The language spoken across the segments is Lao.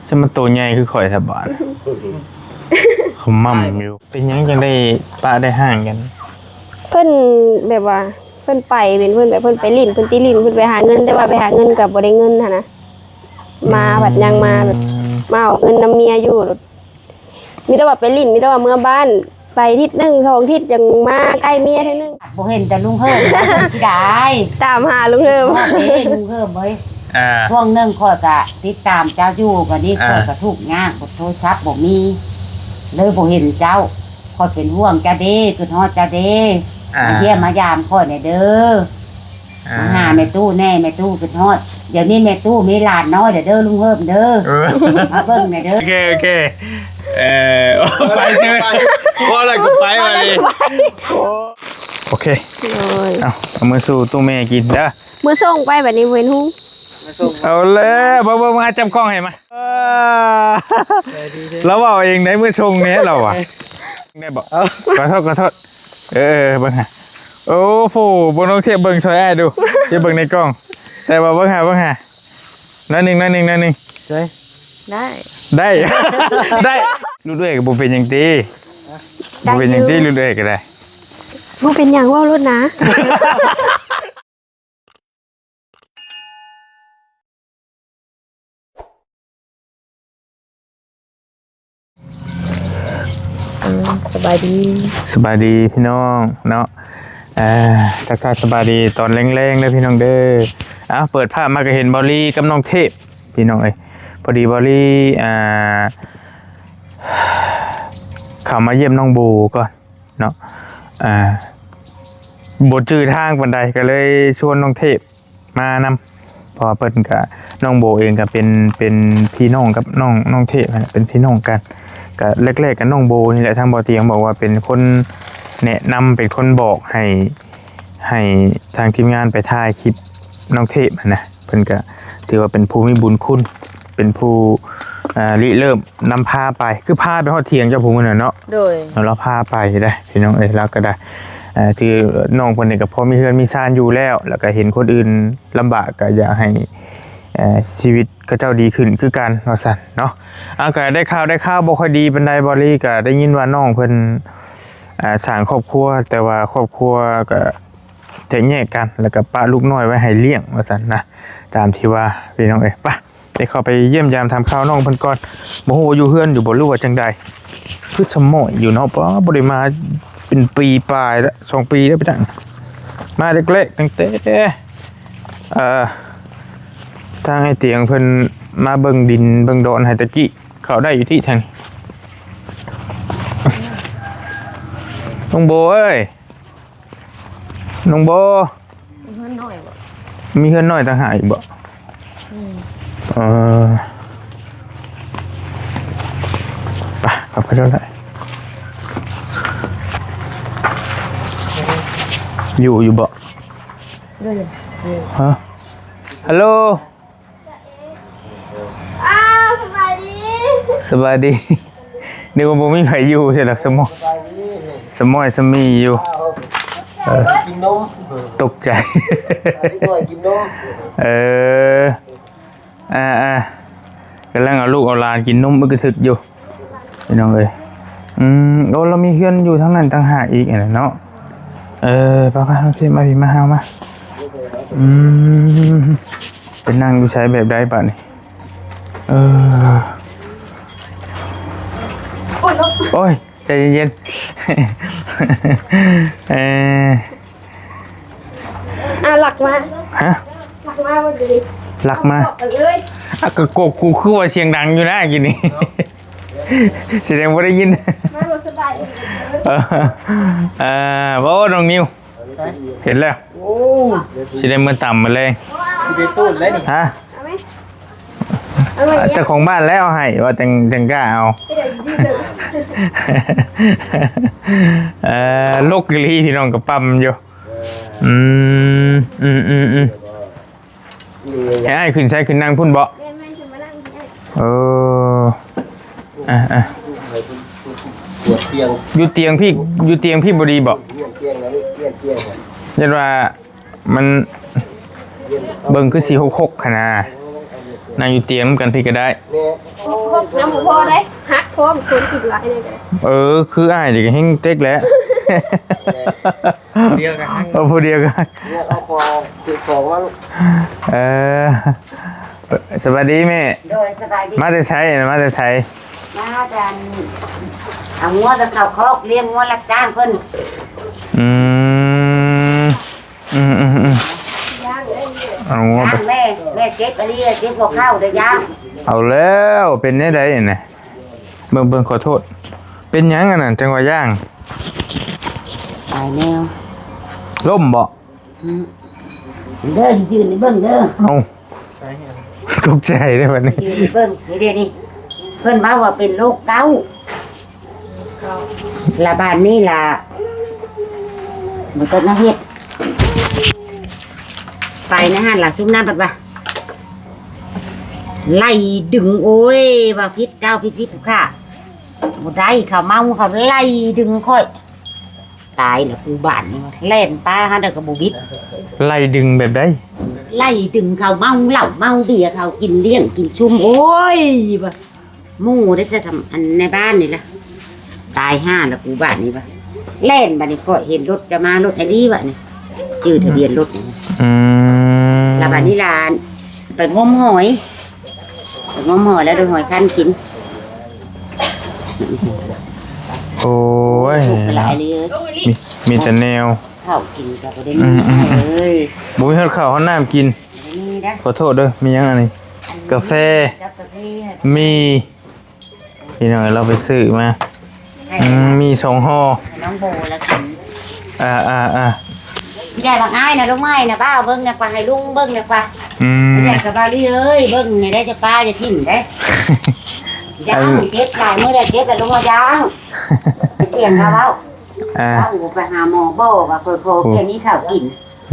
ຊິມາໂຕໃຫຍ່ຄືຂ້ອຍແທ້ບາດ ຂະໝ່ຳຢູ່. ເປັນຫຍັງຈັ່ງໄດ້ປະໄດ້ຮ້າງກັນ? ເພິ່ນແບບວ່າ ເພິ່ນໄປເປັນເພິ່ນແບບ ເພິ່ນໄປຫຼິ້ນ ເພິ່ນຕິຫຼິ້ນ ເພິ່ນໄປຫາເງິນ ແຕ່ວ່າໄປຫາເງິນກໍບໍ່ໄດ້ເງິນຫັ້ນນະ. ມາບັດຍັງມາແບບ ອືມ ມາເອົາເງິນນຳເມຍຢູ່ ມີແຕ່ວ່າໄປຫຼິ້ນ ມີແຕ່ວ່າເມືອບ້ານ ໄປທິດໜຶ່ງສອງທິດຈັ່ງມາໃກ້ເມຍເທື່ອໜຶ່ງ. ບໍ່ເຫັນແຕ່ລຸງເຮີມ ເພິ່ນຊິດາຍ ຕາມຫາລຸງເຮີມ. ເອີ ລຸງເຮີມເອີຍ ອ່າ ຊ່ວງໜຶ່ງຂ້ອຍກະຕິດຕາມເຈົ້າຢູ່ ບັດນີ້ ອ່າ ຂ້ອຍກະທຸກຍາກ ໂທລະສັບບໍ່ມີ ເລີຍບໍ່ເຫັນເຈົ້າ. ຂ້ອຍເປັນຫ່ວງເຈົ້າເດ້ ຄຶດຮອດເຈົ້າເດ້ ອ່າ ມາຢ້ຽມມາຢາມຂ້ອຍແດ່ເດີ. ອ່າ ມາຫາແມ່ຕູ້ແດ່ ແມ່ຕູ້ຄຶດຮອດ. ດຽວນີ້ແມ່ຕູ້ມີຫຼານນ້ອຍແລ້ວເດີ ລຸງເຮີມເດີ ເອີ ມາເບິ່ງແດ່ເດີ. ໂອເຄ ໂອເຄ ເອີ ໄປເຊີຍ ເວົ້າແລ້ວກໍໄປບັດນີ້. ໂອເຄ ໂດຍ ເອົາ ເອົາມືສູ່ຕູ້ແມ່ກິນເດີ ມືສົ່ງໄປບັດນີ້ບໍ່ເຫັນຫຸງ. ເອົາແລ້ວ ເບິ່ງໆ ມາຈັບກ້ອງໃຫ້ມາ. ເອີ ລາວເວົ້າເອງໄດ໋ ມື້ຊົງນີ້ລາວວ່າ ໄດ້ບໍ່? ເອົ້າ ຂໍໂທດ ຂໍໂທດ. ເອີ ເບິ່ງຫາ ໂອ້ໂຫ ບໍ່ນ້ອງທຽບເບິ່ງຊ່ອຍອ້າຍດູ ທຽບເບິ່ງໃນກ້ອງ. ແຕ່ວ່າເບິ່ງຫາ ເບິ່ງຫາ ໜ້ອຍໜຶ່ງ ໜ້ອຍໜຶ່ງ ໜ້ອຍໜຶ່ງ. ໄດ້ ໄດ້ ໄດ້. ລຸດເອື້ອຍກໍບໍ່ເປັນຫຍັງຕິ? ບໍ່ເປັນຫຍັງຕິ? ລຸດເອື້ອຍກໍໄດ້ ບໍ່ເປັນຫຍັງ ເວົ້າໂລດນະ. ເອີ ສະບາຍດີ ສະບາຍດີພີ່ນ້ອງເນາະ. ເອີ ທັກທາຍສະບາຍດີຕອນແລງໆເດີພີ່ນ້ອງເດີ. ເອົ້າ ເປີດພາບມາກໍເຫັນເບົາລີກັບນ້ອງເທບພີ່ນ້ອງເອີຍ. ພໍດີເບົາລີ ອ່າ ເຂົ້າມາຢ້ຽມນ້ອງໂບກ່ອນ ເນາະ ອ່າ ບໍ່ຈື່ທາງປານໃດ ກໍເລີຍຊວນນ້ອງເທບມານຳ ເພາະວ່າເພິ່ນກະ ນ້ອງໂບເອງກະເປັນ ເປັນພີ່ນ້ອງກັບນ້ອງ ນ້ອງເທບຫັ້ນແຫຼະ ເປັນພີ່ນ້ອງກັນ. ກະແລກໆ ກະນ້ອງໂບນີ້ແຫຼະ ທາງບໍ່ຕຽງບອກວ່າເປັນຄົນແນະນຳ ເປັນຄົນບອກໃຫ້ ໃຫ້ທາງທີມງານໄປຖ່າຍຄລິບນ້ອງເທບຫັ້ນນະ. ເພິ່ນກະຖືວ່າເປັນຜູ້ມີບຸນຄຸນ ເປັນຜູ້ ເອີ ລິເລີ່ມນຳພາໄປ ຄືພາໄປຮອດຖຽງເຈົ້າຜູ້ມື້ນັ້ນເນາະ. ໂດຍ ລາວພາໄປໄດ້ພີ່ນ້ອງເອີຍ ລາວກໍໄດ້ ເອີ ຖືນ້ອງເພິ່ນນີ້ກໍພໍມີເຮືອນມີຊານຢູ່ແລ້ວ ແລ້ວກໍເຫັນຄົນອື່ນລຳບາກ ກໍຢາກໃຫ້ ເອີ ຊີວິດເຂົາເຈົ້າດີຂຶ້ນຄືກັນວ່າຊັ້ນເນາະ. ເອົາ ກໍໄດ້ຂ່າວ ໄດ້ຂ່າວບໍ່ຄ່ອຍດີປານໃດ ເບົາລີ ກໍໄດ້ຍິນວ່ານ້ອງເພິ່ນ ເອີ ສ້າງຄອບຄົວ ແຕ່ວ່າຄອບຄົວກໍ ແຕກແຍກກັນ ແລ້ວກໍປະລູກນ້ອຍໄວ້ໃຫ້ລ້ຽງວ່າຊັ້ນນະ ຕາມທີ່ວ່າພີ່ນ້ອງເອີຍ. ໄປ ໄປເຂົ້າໄປຢ້ຽມຢາມຖາມຂ່າວນ້ອງເພິ່ນກ່ອນ ບໍ່ຮູ້ວ່າຢູ່ເຮືອນຢູ່ບໍ່ ຫຼືວ່າຈັ່ງໃດ. ຄືສະໝອຍຢູ່ເນາະ ປະ ບໍ່ໄດ້ມາເປັນປີປາຍແລ້ວ ສອງປີແລ້ວໄປຈັກ ມາແລກໆ ຕັ້ງແຕ່ ເອີ ທາງອ້າຍຕຽງເພິ່ນມາເບິ່ງດິນເບິ່ງດອນໃຫ້ຕະກີ້ ເຂົ້າໄດ້ຢູ່ທີ່ທາງນີ້ ນ້ອງໂບເອີຍ. ນ້ອງໂບ ມີເຮືອນນ້ອຍບໍ່? ມີເຮືອນນ້ອຍຕ່າງຫາກອີກບໍ່? ອືມ ເອີ ໄປ ເຂົ້າໄປໂລດ ຢູ່ ຢູ່ບໍ່? ໂດຍ ຮະ ຮັລໂຫຼ. ອ້າວ ສະບາຍດີ ສະບາຍດີ. ນຶກວ່າບໍ່ມີໃຜຢູ່ຊັ້ນດອກ ສະໝອຍ ສະໝອຍສະໝີຢູ່. ເອີ ກິນນົມ ຕົກໃຈ ເດັກນ້ອຍກິນນົມ. ເອີ ອ່າໆ ກຳລັງເອົາລູກເອົາຫຼານກິນນົມອຶກກະທຶກຢູ່. ພີ່ນ້ອງເອີຍ ອືມ ໂອ້ ລາວມີເຮືອນຢູ່ທາງນັ້ນຕ່າງຫາກອີກຫັ້ນແຫຼະເນາະ. ເອີ ໄປໆ ນ້ອງເທບ ມາພີ້ ມາ ເຮົາມາ ອືມ ໄປນັ່ງຢູ່ໃສແບບໃດບາດນີ້? ເອີ ໂອ້ຍ ໃຈເຢັນໆ ເອີ ອ່າ ຫຼັກມາ ຮະ? ຫຼັກມາ ຫຼັກມາ ອອກກັນເລີຍ. ອ່ະ ກໍກົກ ກູຄືວ່າສຽງດັງຢູ່ນະກີ້ນີ້ ສະແດງບໍ່ໄດ້ຍິນ. ມາບໍ່ສະບາຍດີ ເອີ ເອີ ໂອ້ ນ້ອງນິວ ເຫັນແລ້ວ ໂອ້ ຊິໄດ້ເມືອຕຳມື້ແລງ ຊິໄດ້ຕູນແລ້ວນີ້ ຮະ? ເອົາໄວ້ ເຈົ້າຂອງບ້ານແລ້ວເອົາໃຫ້ ວ່າຈັ່ງ ຈັ່ງກ້າເອົາ. ເອີ ລົກອີ່ຫຼີ ພີ່ນ້ອງກໍປ້ຳຢູ່. ອືມ ອືມໆໆ ໃຫ້ອ້າຍຂຶ້ນໃສ ຂຶ້ນນັ່ງພຸ້ນເບາະ? ແມ່ນໆ ຂຶ້ນມານັ່ງພີ້ອ້າຍ. ເອີ ອ່ະໆ ຢູ່ຕຽງພີ້ ຢູ່ຕຽງພີ້ບໍ່ດີເບາະ? ຢ້ານວ່າ ມັນເບິ່ງຄືສີ່ຫົກຫົກຫັ້ນນະ. ນັ່ງຢູ່ຕຽງນຳກັນພີ້ກໍໄດ້. ແມ່ ນຳບໍ່ພໍໄດ້ ຮັກພ້ອມຄົນຄິດຫຼາຍນີ້ກໍ. ເອີ ຄືອ້າຍນີ້ກໍເຮັງເຕັກແຫຼະ. ດຽວກັນ ເອີ ຜູ້ດຽວກັນ ເອົາຂອງ ເກັບຂອງມາ. ເອີ ສະບາຍດີແມ່. ໂດຍ ສະບາຍດີ. ມາແຕ່ໃສ? ມາແຕ່ໃສ? ມາແຕ່ເອົາງົວໄປເຂົ້າຄອກ ລ້ຽງງົວຮັບຈ້າງເພິ່ນ. ອືມ ອືມໆໆ ເອົາງົວໄປ ແມ່ ແມ່ເຈັບອີ່ຫຼີ ເຈັບຫົວເຂົ່າເດ້ ຢ້າງ. ເອົາແລ້ວ ເປັນແນວໃດນີ້? ເບິ່ງ ເບິ່ງ ຂໍໂທດ ເປັນຫຍັງອັນນັ້ນ ຈັ່ງວ່າຢ້າງ? ຕາຍແລ້ວ. ລົ້ມບໍ່? ອືມ ເດີ ຊິຢືນໃຫ້ເບິ່ງເດີ. ເອົ້າ ຕົກໃຈເດ້ບັດນີ້ ຢືນໃຫ້ເບິ່ງ. ນີ້ເດ້ນີ້ ເພິ່ນເວົ້າວ່າເປັນໂລກເກົາ. ລະບາດນີ້ລະ ບໍ່ຕ້ອງມາເຮັດ. ໄປໃນຫັ້ນລະ ຊຸມນັ້ນບັດວ່າ ໄລ່ດຶງ ໂອ້ຍ ວ່າຜິດເກົ້າຜິດສິບ ຜູ້ຂ້າ ບໍ່ໄດ້ ເຂົາເມົາ ເຂົາໄລ່ດຶງຂ້ອຍ. ຕາຍລະກູບາດນີ້ ແລ່ນປາຫາໄດ້ກໍບໍ່ບິດ. ໄລ່ດຶງແບບໃດ? ໄລ່ດຶງ ເຂົາເມົາເຫຼົ້າເມົາເບຍ ເຂົາກິນລ້ຽງກິນຊຸມ. ໂອ້ຍ ວ່າ ໝູ່ໄດ້ໃສ່ ອັນໃນບ້ານນີ້ລະ ຕາຍຫ່າລະກູບາດນີ້ວ່າ. ແລ່ນບາດນີ້ ຂ້ອຍເຫັນລົດຈະມາ ລົດໄອ້ລີວ່ານີ້ ຈື່ທະບຽນລົດນີ້. ອືມ ລະບາດນີ້ລະ ໄປງົມຫອຍ ໄປງົມຫອຍແລ້ວໄດ້ຫອຍຄັນກິນ. ໂອ້ຍ ທຸກຫຼາຍເລີຍ ມີ ມີແຕ່ແນວ ເຂົ້າກິນກໍບໍ່ໄດ້ມີ. ອືມໆໆ ເອີຍ ບໍ່ມີຮອດເຂົ້າຮອດນ້ຳກິນ. ບໍ່ໄດ້ມີເດ້. ຂໍໂທດເດີ ມີຫຍັງອັນນີ້? ອັນນີ້ ກາແຟ ກັບກາແຟ ມີ ພີ່ນ້ອງເອີຍ ເຮົາໄປຊື້ມາ. ໃຫ້ ອືມ ມີສອງຫໍ່ ໃຫ້ນ້ອງໂບລະກິນ. ອ່າໆໆ ຊິໄດ້ບາງອ້າຍນະ ລົງມາໃຫ້ນະ ບ້າວເບິ່ງນະກວ່າ ໃຫ້ລຸງເບິ່ງນະກວ່າ. ອືມ ແລ້ວກໍບ່າວລີເອີຍ ເບິ່ງໃຫ້ໄດ້ ຈະປ້າຈະຖິ້ມເດ້. ຢ້າງ ອັນ ເຈັບຫຼາຍມື້ແລ້ວ ເຈັບແລ້ວລົງມາຢ້າງ ໄປຕຽງລາວເວົ້າ. ອ່າ ເອົາໄປຫາໝໍບໍ່ ວ່າເພິ່ນຂໍ ໂອ້ ແຄ່ມີເຂົ້າກິນ.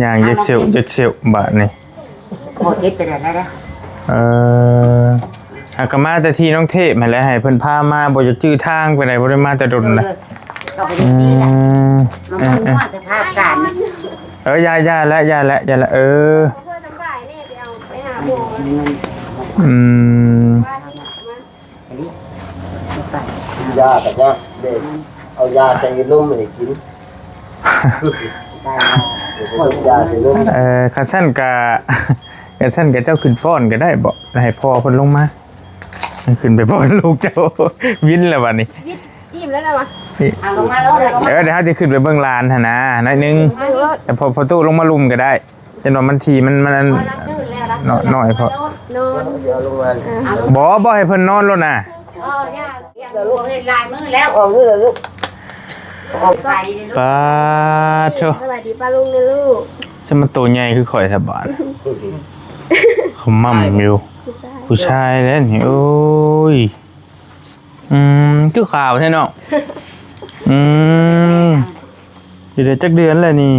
ຍ່າງເຈັກຊຽວ ເຈັກຊຽວບາດນີ້. ບໍ່ເຈັບໄປໄດ້ແລ້ວເດີ. ເອີ ຫາກະມາແຕ່ທີ່ນ້ອງເທບຫັ້ນແຫຼະ ໃຫ້ເພິ່ນພາມາ ບໍ່ຢາກຈື່ທາງໄປໃດ ບໍ່ໄດ້ມາແຕ່ດົນລະ. ເອີ ກໍບໍ່ໄດ້ເຈັບລະ ອືມ ມາເບິ່ງ ເອີ ຮອດສະພາບການ. ເອີ ຢ່າ ຢ່າລະ ຢ່າລະ ຢ່າລະ ເອີ ອືມ. ຢາກໍຍາກເດ້ ເອົາຢາໃສ່ນົມໃຫ້ກິນ ຢາໃສ່ນົມ. ເອີ ຄັນຊັ້ນກະ ຄັນຊັ້ນກະເຈົ້າຂຶ້ນປ້ອນກໍໄດ້ເບາະ ໃຫ້ພໍ່ເພິ່ນລົງມາ ຂຶ້ນໄປປ້ອນລູກເຈົ້າ. ວິນແລ້ວບັດນີ້ ວິນອີ່ມແລ້ວນະວະ. ເອີ ດຽວເຮົາຈະຂຶ້ນໄປເບິ່ງຫຼານຫັ້ນນະ ໜ້ອຍໜຶ່ງ ແຕ່ພໍຕູ້ລົງມາລຸ່ມກໍໄດ້. ຈະນອນມັນຖີ່ ມັນ ມັນອັນ ນ້ອຍ ນ້ອຍເພາະ ບໍ່ ບໍ່ໃຫ້ເພິ່ນນອນໂລດນະ. ເອີ ເຮັດຫຼາຍມື້ແລ້ວ ອອກເດີລູກ ອອກໄປເດີລູກ. ປາດໂທ້ ສະບາຍດີປ້າລຸງເດີລູກ. ສະມາໂຕໃຫຍ່ຄືຂ້ອຍແທ້ບາດ ຂະໝ່ຳຢູ່ ຜູ້ຊາຍ ຜູ້ຊາຍແລ້ວນີ້ ໂອ້ຍ. ອືມ ຄືຂາວແທ້ເນາະ. ອືມ ຢູ່ໄດ້ຈັກເດືອນແລ້ວນີ້?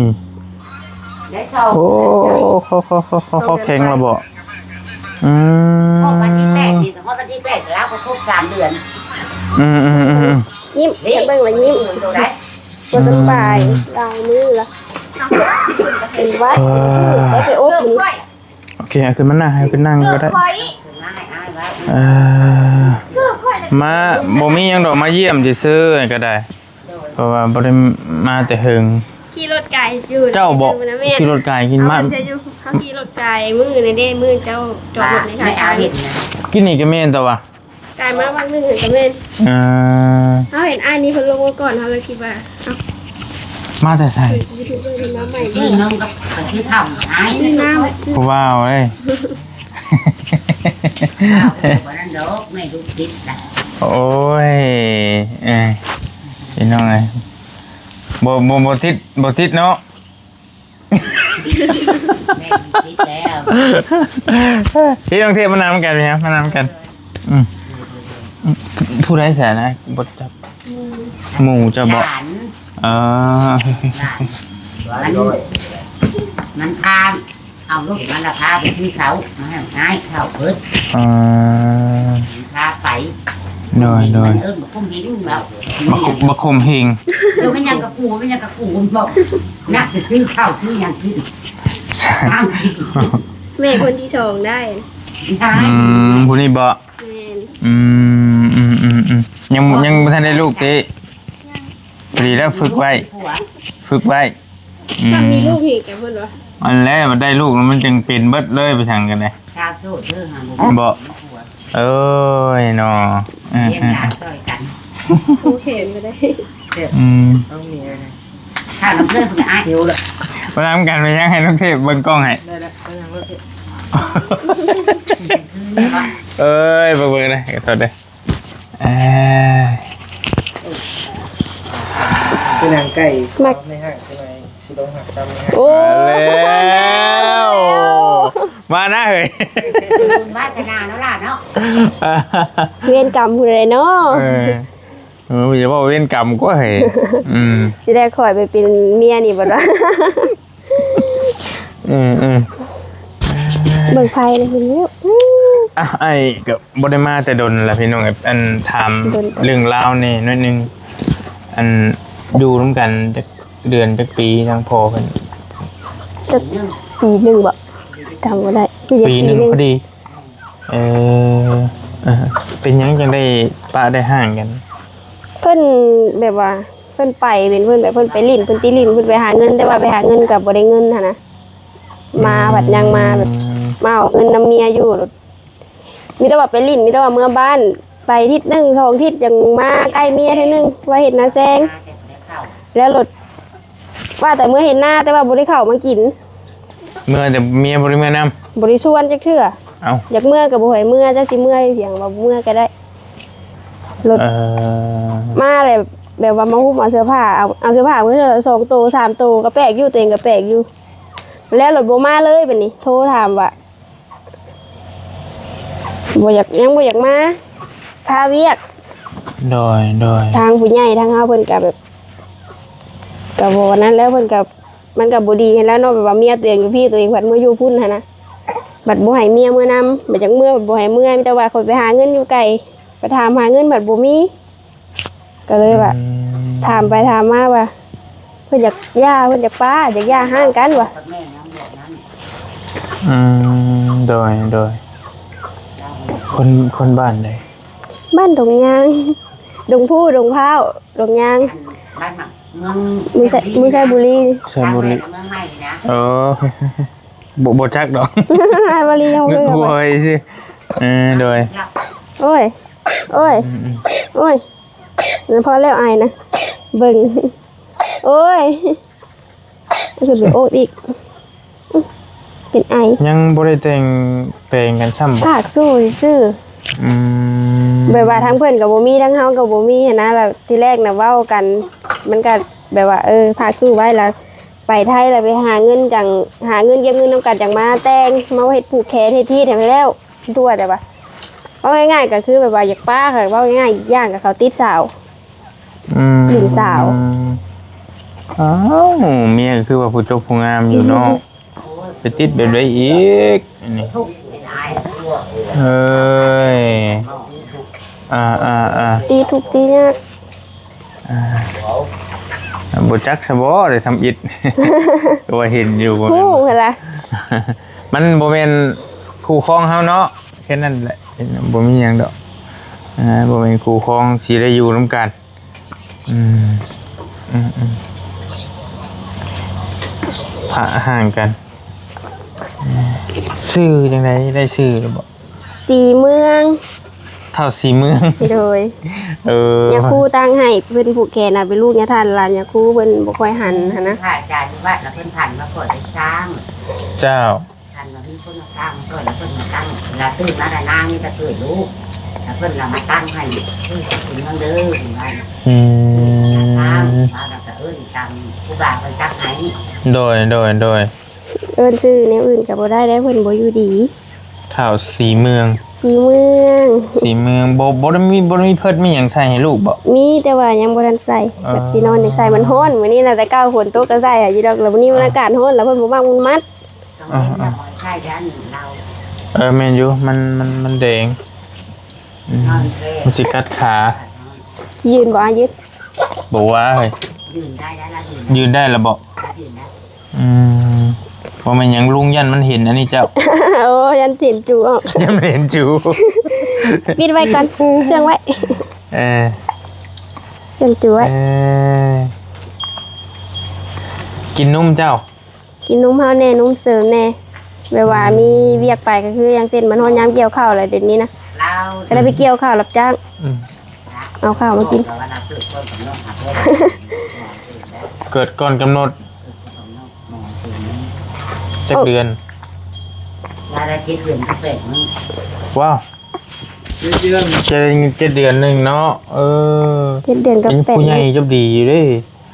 ໄດ້ສອງ ໂອ້ ເດືອນ ຄໍ ຄໍ ຄໍ ຄໍ ຄໍແຂງແລ້ວບໍ? ອືມ ຮອດວັນທີແປດນີ້ ຮອດວັນທີແປດລາວກໍຄົບສາມເດືອນ. ອືມໆໆໆ ຍິ້ມ ເບິ່ງລະຍິ້ມ ໂຕໃດ ບໍ່ສະບາຍ ອືມ ຫຼາຍມື້ລະ ເປັນຫວັດ ເອີ ໄດ້ໄປອົບມື້ນີ້. ໂອເຄ ເອົາຂຶ້ນມານັ່ງ ໃຫ້ຂຶ້ນນັ່ງກໍໄດ້. ເອີ ມາ ບໍ່ມີຫຍັງດອກ ມາຢ້ຽມຊື່ໆ ກໍໄດ້ ເພາະວ່າບໍ່ໄດ້ມາແຕ່ເຫິງ. ຂີ່ລົດໄກຢູ່ ເຈົ້າບໍ ແມ່ນ ຂີ່ລົດໄກກິນມັນ ເຮົາຈະຢູ່ ເຮົາຂີ່ລົດໄກ ມື້ນັ້ນເດ້ ມື້ເຈົ້າຈອດລົດໃນທ່າຄານ ກິນນີ້ກໍແມ່ນ ແຕ່ວ່າ ກາຍມາວັນໜຶ່ງກໍແມ່ນ. ເອີ ເຮົາເຫັນອ້າຍນີ້ເພິ່ນລົງມາກ່ອນ ເຮົາເລີຍຄິດວ່າ ເອົ້າ ມາແຕ່ໃສ? ຢູທູບເບີມາໃໝ່ ຊື້ນມກັບໄປຊື້ເຂົ້າໃຫ້ ຊື້ນ້ຳ ຜູ້ບ່າວເອີຍ ບໍ່ນັ້ນດອກ ແມ່ລູກຕິດນະ. ໂອ້ຍ ເອີຍ ພີ່ນ້ອງເອີຍ ບໍ່ ບໍ່ ບໍ່ຕິດ ບໍ່ຕິດເນາະ. ແມ່ນ ຕິດແລ້ວ ພີ່ນ້ອງເທບມານຳກັນ ມານຳກັນ. ອືມ ອືມ ຜູ້ໃດສະນະ ບໍ່ຈັກ ໝູ່ເຈົ້າບໍ? ຫຼານ ເອີ ຫຼານ ມັນພາ ເອົາລົດມັນລະພາໄປຊື້ເຂົ້າ ມາໃຫ້ອ້າຍເຂົ້າເພິ່ນ. ເອີ ພາໄປ ໂດຍ ໂດຍ ເອີ້ນບັກຄົມເຮງແລ້ວ ບັກ ບັກຄົມເຮງ ເອີ ແມ່ນຫຍັງກະກູ ແມ່ນຫຍັງກະກູ ບອກ ນັກຊິຊື້ເຂົ້າຊື້ຫຍັງກິນ ແມ່ຄົນທີສອງໄດ້. ອືມ ຜູ້ນີ້ບໍ່? ແມ່ນ. ອືມ ອືມ ອືມ ອືມ ຍັງ ຍັງບໍ່ທັນໄດ້ລູກຕິ? ພໍດີແລ້ວຝຶກໄວ້ ຝຶກໄວ້. ອືມ ຖ້າມີລູກນີ້ກໍເພິ່ນວ່າ ອັນແລ້ວມັນໄດ້ລູກແລ້ວມັນຈັ່ງເປັນເບິດເລີຍ ໄປທາງກັນເດ້ ຊາວໂສດເດີຫາບໍ່ ບໍ່ ເອີຍເນາະ ເອີ ລ້ຽງຫຼານຊ່ອຍກັນ ໂອເຄ ບໍ່ໄດ້ ອືມ ຕ້ອງມີ ຖ້ານ້ອງເທບເພິ່ນອາຍ ຫິວລະ ມານຳກັນ ໄປຍັງໃຫ້ນ້ອງເທບເບິ່ງກ້ອງໃຫ້ ໄດ້ລະ ໄປຍັງໂລດ ເອີຍ ເບິ່ງໆ ເດີ ຂໍໂທດເດີ. ອ່າ ໄປນັ່ງໃກ້ ມັກ ໃນຫ້າງ ຈັກໜ່ອຍຊິລົງຫາຊ້ຳໃນຫ້າງ. ໂອ້ ມາແລ້ວ ມານະເຮີ້ຍ ບຸນວາສະໜາເນາະຫຼ້າເນາະ ເວນກຳຜູ້ໃດເນາະ. ເອີ ເອີ ຢ່າເວົ້າເວນກຳກວ່າເຮີ້ຍ. ອືມ ຊິໄດ້ຂ້ອຍໄປເປັນເມຍນີ້ບໍ່ວະ? ອືມໆ ເບິ່ງໄຟເລີຍ ເຫັນຢູ່. ອ່ະ ອ້າຍກໍບໍ່ໄດ້ມາແຕ່ດົນລະພີ່ນ້ອງ ອັນ ຖາມເລື່ອງລາວແດ່ໜ້ອຍໜຶ່ງ ອັນ ຢູ່ນຳກັນຈັກເດືອນຈັກປີ ທາງພໍ່ເພິ່ນ? ຈັກປີໜຶ່ງບໍ? ຈຳບໍ່ໄດ້ ປີໜຶ່ງພໍດີ. ເອີ ເອີ ເປັນຫຍັງຈັ່ງໄດ້ປະໄດ້ຮ້າງກັນ? ເພິ່ນແບບວ່າ ເພິ່ນໄປເປັນ ເພິ່ນແບບ ເພິ່ນໄປຫຼິ້ນ ເພິ່ນຕິຫຼິ້ນ ເພິ່ນໄປຫາເງິນ ແຕ່ວ່າໄປຫາເງິນກໍບໍ່ໄດ້ເງິນຫັ້ນນະ. ມາ ອືມ ບັດຍັງມາແບບ ມາເອົາເງິນນຳເມຍຢູ່ ມີແຕ່ວ່າໄປຫຼິ້ນ ມີແຕ່ວ່າເມືອບ້ານ ໄປທິດໜຶ່ງສອງທິດ ຈັ່ງມາໃກ້ເມຍເທື່ອໜຶ່ງ ວ່າເຮັດນາແຊງ ແລ້ວໂລດ ວ່າແຕ່ເມືອເຮັດນາ ແຕ່ວ່າບໍ່ໄດ້ເຂົ້າມາກິນ. ເມືອແຕ່ເມຍບໍ່ໄດ້ເມືອນຳ? ບໍ່ໄດ້ຊວນຈັກເທື່ອ. ເອົ້າ ຢາກເມືອກໍບໍ່ໃຫ້ເມືອ ຈັກຊິເມືອຢູ່ຫຍັງ ວ່າບໍ່ເມືອກໍໄດ້. ໂລດ ເອີ ມາແລ້ວແບບວ່າມາຫຸ້ມເອົາເສື້ອຜ້າ ເອົາ ເອົາເສື້ອຜ້າເພິ່ນເທື່ອລະສອງໂຕສາມໂຕ ກໍແປກຢູ່ ຕົວເອງກໍແປກຢູ່ ແລ້ວໂລດບໍ່ມາເລີຍ. ບັດນີ້ໂທຖາມວ່າ ບໍ່ຢາກ ຍັງບໍ່ຢາກມາ ຄາວຽກ. ໂດຍ ໂດຍ ທາງຜູ້ໃຫຍ່ທາງເຮົາເພິ່ນກະແບບ ກະບໍ່ອັນນັ້ນແລ້ວ ເພິ່ນກະ ມັນກະບໍ່ດີຫັ້ນແລ້ວເນາະ ແບບວ່າເມຍຕົວເອງຢູ່ພີ້ ຕົວເອງພັດເມືອຢູ່ພຸ້ນຫັ້ນນະ ບັດບໍ່ໃຫ້ເມຍເມືອນຳ ບັດຢາກເມືອ ບັດບໍ່ໃຫ້ເມືອ ມີແຕ່ວ່າຂ້ອຍໄປຫາເງິນຢູ່ໄກ ໄປຖາມຫາເງິນບັດບໍ່ມີ. ກໍເລີຍວ່າ ອືມ ຖາມໄປຖາມມາວ່າ ເພິ່ນຢາກຢ່າ ເພິ່ນຢາກປາ ຢາກຢ່າຮ້າງກັນວ່າ. ອືມ ໂດຍ ໂດຍ ຄົນ ຄົນບ້ານໃດ? ບ້ານດົງຍາງ ດົງພູ ດົງພ້າວ ດົງຍາງ ບ້ານໝາກ ເມືອງ ເມືອງໄຊ ເມືອງໄຊບູລີ ໄຊບູລີ ເມືອງໃໝ່ນີ້ນະ. ເອີ ບໍ່ ບໍ່ຈັກດອກ ໄຊບູລີຍັງບໍ່ເຄີຍເຂົ້າໄປ. ເອີ ໂດຍ ໂອ້ຍ ໂອ້ຍ ອືມໆ ໂອ້ຍ ພໍແລ້ວອ້າຍນະ ເບິ່ງ ໂອ້ຍ ຂຶ້ນໄປໂອກອີກ ເປັນໄອ. ຍັງບໍ່ໄດ້ແຕ່ງແປງກັນຊ້ຳບໍ? ພາກສູ້ຊື່ໆ. ອືມ ແບບວ່າທັງເພິ່ນກໍບໍ່ມີ ທັງເຮົາກໍບໍ່ມີຫັ້ນນະ. ແລ້ວທີແລກນະເວົ້າກັນ ມັນກໍແບບວ່າ ເອີ ພາກສູ້ໄວ້ ແລ້ວໄປໄທ ແລ້ວໄປຫາເງິນ ຈັ່ງຫາເງິນ ເກັບເງິນນຳກັນ ຈັ່ງມາແຕ່ງ ມາເຮັດຜູກແຂນ ເຮັດຮີດໃຫ້ແລ້ວ. ທົ່ວແຕ່ວ່າ ເວົ້າງ່າຍໆກໍຄືແບບວ່າຢາກປາ ເວົ້າງ່າຍໆ ອີກຢ່າງກໍເຂົາຕິດສາວ. ອືມ ຫຼິ້ນສາວ. ອ້າວ ເມຍກໍຄືວ່າຜູ້ຈົບຜູ້ງາມຢູ່ເນາະ ໄປຕິດແບບໃດອີກອັນນີ້? ເອີຍ ອ່າໆໆ ຕີທຸກຕີຍາກ. ອ່າ ບໍ່ຈັກຊະບໍ ໄດ້ທຳອິດ ກໍວ່າເຫັນຢູ່ ຮູ້ຫັ້ນລະ ມັນບໍ່ແມ່ນຄູ່ຄອງເຮົາເນາະ ແຄ່ນັ້ນແຫຼະ ບໍ່ມີຫຍັງດອກ. ອ່າ ບໍ່ແມ່ນຄູ່ຄອງຊິໄດ້ຢູ່ນຳກັນ. ອືມ ອືມໆ ພະຫ່າງກັນ. ຊື່ຈັ່ງໃດ ໄດ້ຊື່ຫຼືບໍ່? ສີເມືອງ ທ້າວສີເມືອງ. ໂດຍ ເອີ ຍາຄູຕັ້ງໃຫ້ ເພິ່ນຜູກແຂນນະ ເປັນລູກຍາທ່ານ ຫຼານຍາຄູ ເພິ່ນບໍ່ຄ່ອຍຫັນຫັ້ນນະ. ພະອາຈານຢູ່ວັດລະເພິ່ນຝັນວ່າຂໍໄດ້ສ້າງ. ເຈົ້າ ຄັນວ່າມີຄົນມາສ້າງກ່ອນ ແລ້ວເພິ່ນມາຕັ້ງ ລະຕື່ນມາລະນາງນີ້ກະເກີດລູກ ລະເພິ່ນລະມາຕັ້ງໃຫ້ ເອີ ເປັນເມືອງເດີ ເພິ່ນວ່າ. ອືມ ວ່າລະກະເອີ້ນຕາມຄູບາເພິ່ນຕັ້ງໃຫ້. ໂດຍ ໂດຍ ໂດຍ ເອີ້ນຊື່ແນວອື່ນກະບໍ່ໄດ້ ແລ້ວເພິ່ນບໍ່ຢູ່ດີ. ທ້າວສີເມືອງ ສີເມືອງ ສີເມືອງ ບໍ່ ບໍ່ໄດ້ມີ ບໍ່ໄດ້ມີເພີດມີຫຍັງໃສ່ໃຫ້ລູກບໍ? ມີ ແຕ່ວ່າຍັງບໍ່ທັນໃສ່. ເອີ ບັດຊິນອນຈັ່ງໃສ່ ມັນຮ້ອນ. ມື້ນີ້ນະ ແຕ່ເຊົ້າຝົນຕົກກະໃສ່ໃຫ້ຢູ່ດອກ ລະມື້ນີ້ມັນອາກາດຮ້ອນ ລະເພິ່ນບໍ່ມັກມັນມັດ. ເອີ ເອີ ເອີ ແມ່ນຢູ່ ມັນ ມັນ ມັນແດງ. ອືມ ມັນຊິກັດຂາ. ຢືນບໍ່? ຢືນ ບໍ່ວ່າເຮີ້ຍ ຢືນໄດ້ ລະຢືນ ຢືນໄດ້ລະບໍ? ລະຢືນໄດ້. ອືມ ບໍ່ແມ່ນຫຍັງ ລຸງຢ້ານມັນເຫັນອັນນີ້ເຈົ້າ. ໂອ້ ຍັນເຫັນຈູອອກ ຍັງບໍ່ເຫັນຈູ ປິດໄວ້ກ່ອນ ເຊື່ອງໄວ້ ເອີ ເຊື່ອງຈູໄວ້ ເອີ ກິນນົມເຈົ້າ ກິນນົມເຮົາແດ່ ນົມເສີມແດ່ ແບບວ່າ ອືມ ມີວຽກໄປ ກໍຄືຢ່າງເຊັ່ນ ມັນຮອດຍາມກ່ຽວເຂົ້າແລ້ວ ດຽວນີ້ນະ ລາວ ກໍໄດ້ໄປກ່ຽວເຂົ້າຮັບຈ້າງ ອືມ ເອົາເຂົ້າມາກິນ ເກີດກ່ອນກຳນົດ ຈັກເດືອນ? ລາວໄດ້ເຈັດເດືອນກັບແປດມື້ ວ້າວ ເຈັດເດືອນ ເຈັດ ເຈັດເດືອນໜຶ່ງເນາະ ເອີ ເຈັດເດືອນກັບແປດມື້ ເປັນຜູ້ໃຫຍ່ຈົບດີຢູ່ເດ້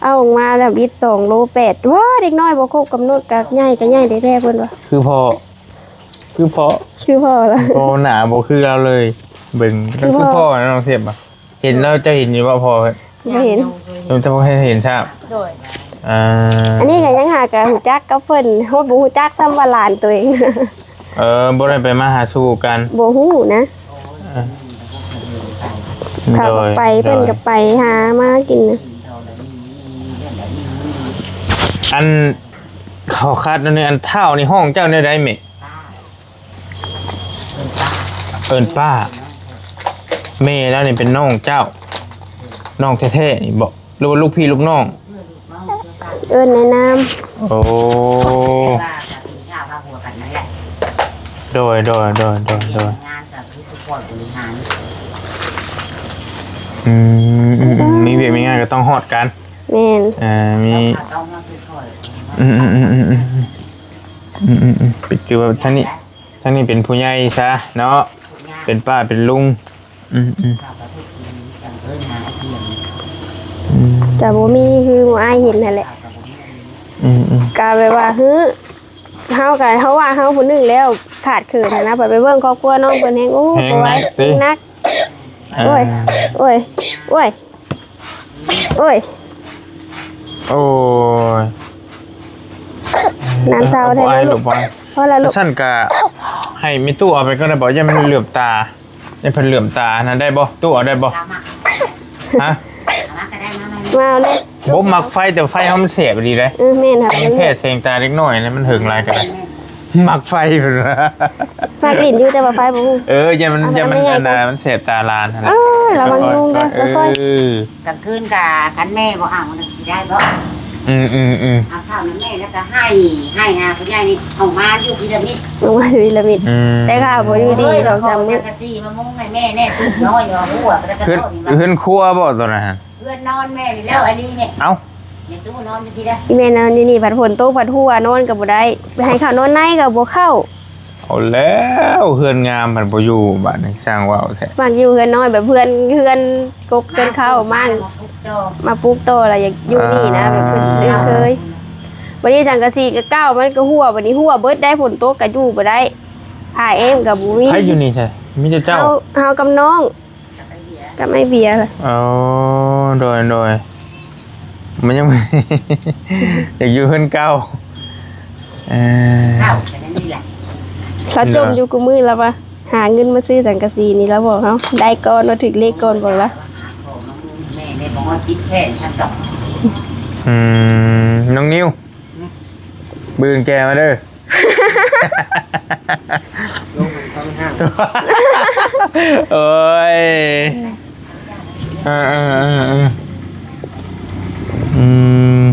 ເອົາອອກມາແລ້ວບິດສອງໂລແປດ ວ້າ ເດັກນ້ອຍບໍ່ຄົບກຳນົດກໍໃຫຍ່ ກໍໃຫຍ່ແທ້ໆ ເພິ່ນວ່າ ຄືພໍ່ ຄືພໍ່ ຄືພໍ່ລະ ພໍ່ໜ້າບໍ່ຄືລາວເລີຍ ເບິ່ງ ຄືພໍ່ ຄືພໍ່ນະ ນ້ອງເທບອະ ເຫັນແລ້ວ ເຈົ້າເຫັນຢູ່ບໍ່ພໍ່? ບໍ່ເຫັນ ເຈົ້າບໍ່ເຫັນຊ້ຳ ໂດຍ ອ່າ ອັນນີ້ກໍຍັງຫາກໍຮູ້ຈັກກັບເພິ່ນ ຮອດບໍ່ຮູ້ຈັກຊ້ຳວ່າຫຼານຕົວເອງ ເອີ ບໍ່ໄດ້ໄປມາຫາສູ່ກັນ ບໍ່ຮູ້ນະ ເອີ ເຂົາກໍໄປ ໂດຍ ເພິ່ນກໍໄປຫາມາກິນນະ ອັນ ຂໍຂັດແນວໜຶ່ງ ອັນທ້າວນີ້ຮ້ອງເຈົ້າແນວໃດແມ່? ເອີ້ນປ້າ ແມ່ລາວນີ້ເປັນນ້ອງເຈົ້າ ນ້ອງແທ້ໆນີ້ບໍ ຫຼືວ່າລູກພີ່ລູກນ້ອງ? ເອີ້ນໃນນາມ ໂອ້ ໂດຍ ໂດຍ ໂດຍ ໂດຍ ໂດຍ ອືມ ອືມ ອືມ ມີວຽກມີງານກໍຕ້ອງຮອດກັນ ແມ່ນ ເອີ ມີ ອືມ ອືມ ອືມ ອືມ ອືມ ອືມ ອືມ ອືມ ເປັນ ຖືວ່າທາງນີ້ ທາງນີ້ເປັນຜູ້ໃຫຍ່ຊະເນາະ ເປັນປ້າເປັນລຸງ ອືມ ອືມ ອືມ ຈະບໍ່ມີຄືໝູ່ອ້າຍເຫັນຫັ້ນແຫຼະ ອືມ ອືມ ກະແບບວ່າ ເຮີ ເຮົາກະ ເຮົາວ່າເຮົາຜູ້ໜຶ່ງແລ້ວ ຂາດເຂີນຫັ້ນນະ ໄປ ໄປເບິ່ງຄອບຄົວນ້ອງເພິ່ນແຮງ ໂອ້ ແຮງໜັກຕິ ແຮງໜັກ ເອີ ໂອ້ຍ ໂອ້ຍ ໂອ້ຍ ໂອ້ຍ ໂອ້ຍ ໜ້າເສົ້າແທ້ ບໍ່ອາຍລູກ ລູກ ບໍ່ອາຍ ພໍລະລູກ ຊັ້ນກະໃຫ້ແມ່ຕູ້ເອົາໄປກໍໄດ້ບໍ ຢ້ານມັນເຫຼືອມຕາ ໃຫ້ເພິ່ນເຫຼືອມຕາຫັ້ນນະ ໄດ້ບໍ່? ຕູ້ເອົາໄດ້ບໍ່? ຮະ? ມາເອົາເລີຍ ບໍ່ມັກໄຟ ແຕ່ໄຟເຮົາມັນແສບອີ່ຫຼີເດ້ ເອີ ແມ່ນ ມັນແພ້ແສງຕາເດັກນ້ອຍນະ ມັນເຫິງຫຼາຍກໍໄດ້ ມັກໄຟເພິ່ນວ່າ ມັກຫຼິ້ນຢູ່ ແຕ່ວ່າໄຟບໍ່ຮູ້ ເອີ ຢ້ານມັນ ຢ້ານມັນ ອັນນ່າ ມັນແສບຕາຫຼານຫັ້ນ ເອີ ລະວັງຍຸງເດີ ເອີ ລະຄ່ອຍ ກາງຄືນກະ ຄັນແມ່ບໍ່ເອົາ ມັນຊິໄດ້ບໍ່? ອືມ ອືມ ອືມ ເອົາເຂົ້ານຳແມ່ ແລ້ວກໍໃຫ້ ໃຫ້ຫາຜູ້ໃຫຍ່ນີ້ ເອົາມາຢູ່ພີລະມິດ ເອົາມາຢູ່ພີລະມິດ ອືມ ແຕ່ຂ້າບໍ່ຢູ່ດີ ສອງສາມມື້ ສັງກະສີມາມຸງໃຫ້ແມ່ແດ່ ຕື່ມນ້ອຍວ່າຫົວ ແລ້ວກໍ ເຮືອນ ເຮືອນຄົວບໍ່ຕົວນັ້ນ? ເຮືອນນອນແມ່ນີ້ແລ້ວ ອັນນີ້ແມ່ ເອົ້າ ແມ່ຕູ້ນອນຢູ່ພີລະ ອີແມ່ນອນຢູ່ນີ້ ພັດຝົນຕົກ ພັດຫົວ ນອນກໍບໍ່ໄດ້ ໄປໃຫ້ເຂົ້ານອນໃນກໍບໍ່ເຂົ້າ. ເອົາແລ້ວ ເຮືອນງາມພັດບໍ່ຢູ່ ບາດນີ້ຊ່າງເວົ້າແທ້ ມັກຢູ່ເຮືອນນ້ອຍ ແບບເຮືອນ ເຮືອນກົກເຮືອນເຄົ້າ ມາ ມາປຸກຕໍ່ ມາປຸກຕໍ່ລະ ຢາກຢູ່ນີ້ນະ ອ່າ ແບບເພິ່ນລຶ້ງເຄີຍ ບັດນີ້ສັງກະສີກໍເກົ່າ ມັນກໍຮົ່ວ ບັດນີ້ຮົ່ວເບິດໄດ໋ ຝົນຕົກກໍຢູ່ບໍ່ໄດ້ ຜ້າແອ້ມກໍບໍ່ມີ ໃຜຢູ່ນີ້ຊະ ມີແຕ່ເຈົ້າ ເຮົາ ເຮົາກັບນ້ອງ ກັບອ້າຍເບຍລະ ອໍ ໂດຍ ໂດຍ ມັນຍັງ ຢາກຢູ່ເຮືອນເກົ່າ ເອີ ເກົ່າແຕ່ນັ້ນນີ້ແຫຼະ ລາວຈົ່ມຢູ່ຄູ່ມື້ລາວວ່າ ຫາເງິນມາຊື້ສັງກະສີນີ້ ລາວບອກເຮົາ ໄດ້ກ່ອນວ່າ ຖືກເລກກ່ອນ ບອກລາວ ແມ່ໄດ້ບໍ່ຮອດສິບແຜ່ນຊັ້ນດອກ ອືມ ນ້ອງນິວ ອືມ ບືນແກ່ມາເດີ. ໂອ້ຍ ເອີໆໆໆ ອືມ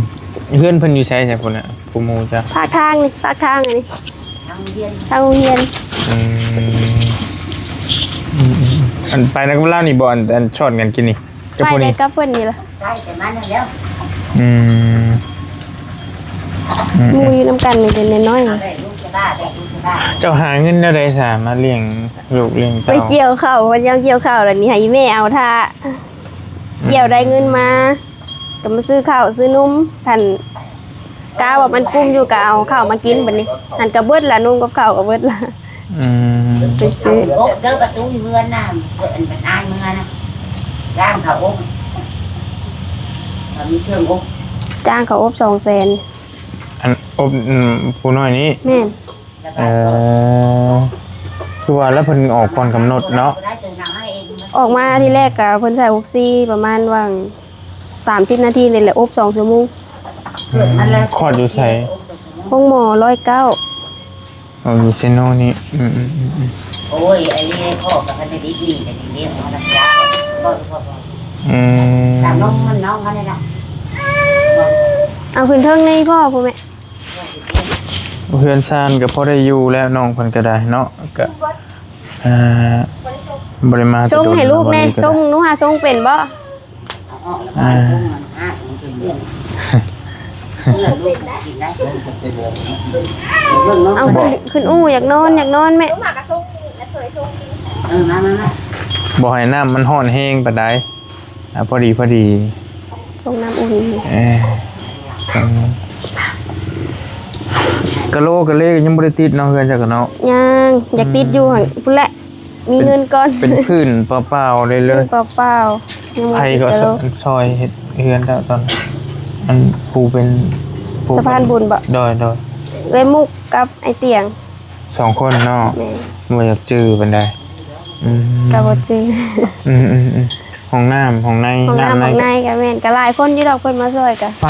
ເຮືອນເພິ່ນຢູ່ໃສຊະພຸ້ນນະ ຜູ້ໝູ່ເຈົ້າ? ປາກທາງນີ້ ປາກທາງອັນນີ້ ທາງໂຮງຮຽນ ທາງໂຮງຮຽນ ອືມ ອືມໆໆ ອັນໄປນຳກັບລາວນີ້ບໍ່? ອັນ ອັນຊອດກັນກິນນີ້ ກັບຜູ້ນີ້ ໄປແຕ່ກັບເພິ່ນນີ້ລະ ໃກ້ແຕ່ມັນນັ້ນແລ້ວ ອືມ ອືມ ໝູ່ຢູ່ນຳກັນນີ້ແຕ່ນ້ອຍໆ ເອົາແຫຼະ ລູກຊະບ້າແຫຼະ ລູກຊະບ້າ ເຈົ້າຫາເງິນແນວໃດຊະ ມາລ້ຽງລູກລ້ຽງເຕົ້າ? ໄປກ່ຽວເຂົ້າ ເພິ່ນຍັງກ່ຽວເຂົ້າ ແລ້ວນີ້ໃຫ້ອີ່ແມ່ເອົາຖ້າ ອືມ ກ່ຽວໄດ້ເງິນມາ ກໍມາຊື້ເຂົ້າຊື້ນົມ ຄັນ ກະວ່າມັນກຸ້ມຢູ່ກໍເອົາເຂົ້າມາກິນບັດນີ້ ຫັ້ນກໍເບິດລະ ນົມກັບເຂົ້າກໍເບິດລະ ອືມ ໄປຊື້ ໂອບເດີປະຕູເຮືອນນະ ເພິ່ນເປັນອ້າຍເມືອນະ ຈ້າງເຂົາອົບ ເຂົາມີເຄື່ອງອົບ ຈ້າງເຂົາອົບສອງແສນ ອັນອົບ ອືມ ຜູ້ນ້ອຍນີ້ ແມ່ນ ເອີ ຄືວ່າແລ້ວເພິ່ນອອກກ່ອນກຳນົດເນາະ ອອກມາທີແລກກໍເພິ່ນໃສ່ອົກຊີປະມານຫວ່າງ ສາມສິບນາທີນີ້ແຫຼະ ອົບສອງຊົ່ວໂມງ ອືມ ຄອດຢູ່ໃສ? ໂຮງໝໍຮ້ອຍເກົ້າ ໂຮ ເອົາຢູ່ເຊໂນນີ້. ອືມໆໆໆ ໂອ້ຍ ອັນນີ້ພໍ່ກໍທັນໄດ້ດິດໜີ້ ກໍຊິລ້ຽງເອົາຮັບຈ້າງ. ບໍ່ ບໍ່ ບໍ່ ອືມ ຕາມນ້ອງມັນ ນ້ອງມັນນີ້ນະ. ເອົາຂຶ້ນເທິງໃນພໍ່ພຸ້ນແມ່. ເຮືອນຊານກໍພໍໄດ້ຢູ່ແລ້ວ ນ້ອງເພິ່ນກໍໄດ້ເນາະ. ກໍ ອ່າ ບໍ່ໄດ້ມາແຕ່ ສົ່ງໃຫ້ລູກແດ່ ສົ່ງໜູຫາສົ່ງເປັນບໍ່? ອ່າ ເອົາຂຶ້ນ ຂຶ້ນອູ່ ຢາກນອນ ຢາກນອນແມ່. ບໍ່ໃຫ້ນ້ຳມັນຮ້ອນແຮງປານໃດ. ອ່າ ພໍດີ ພໍດີ ຊົງນ້ຳອຸ່ນ. ເອີ ກະໂຫຼກະເລກໍຍັງບໍ່ໄດ້ຕິດເນາະ ເຮືອນເຈົ້າກໍເນາະ. ຍັງ ຢາກຕິດຢູ່ຫັ້ນ ອືມ ພຸ້ນແຫຼະ ມີເງິນກ່ອນ. ເປັນ ເປັນພື້ນເປົ່າໆເລີຍ ເປັນເປົ່າໆ ຍັງບໍ່ໄດ້ຕິດກະໂຫຼ. ໃຜກໍຊ່ອຍເຮັດເຮືອນເຈົ້າຕອນ ອັນຜູ້ເປັນຜູ້ ສະພານບຸນບໍ? ໂດຍໆ ເອື້ອຍມຸກກັບອ້າຍຕຽງ. ສອງຄົນເນາະ. ແມ່ນ ບໍ່ຢາກຈື່ປານໃດ. ອືມ ກໍບໍ່ຈື່. ອືມໆໆ ຫ້ອງນ້ຳ ຫ້ອງໃນ ຫ້ອງນ້ຳ ນ້ຳໃນ ຫ້ອງໃນກໍແມ່ນ ກໍຫຼາຍຄົນຢູ່ດອກ ເພິ່ນມາຊ່ອຍກໍ. ໄຟ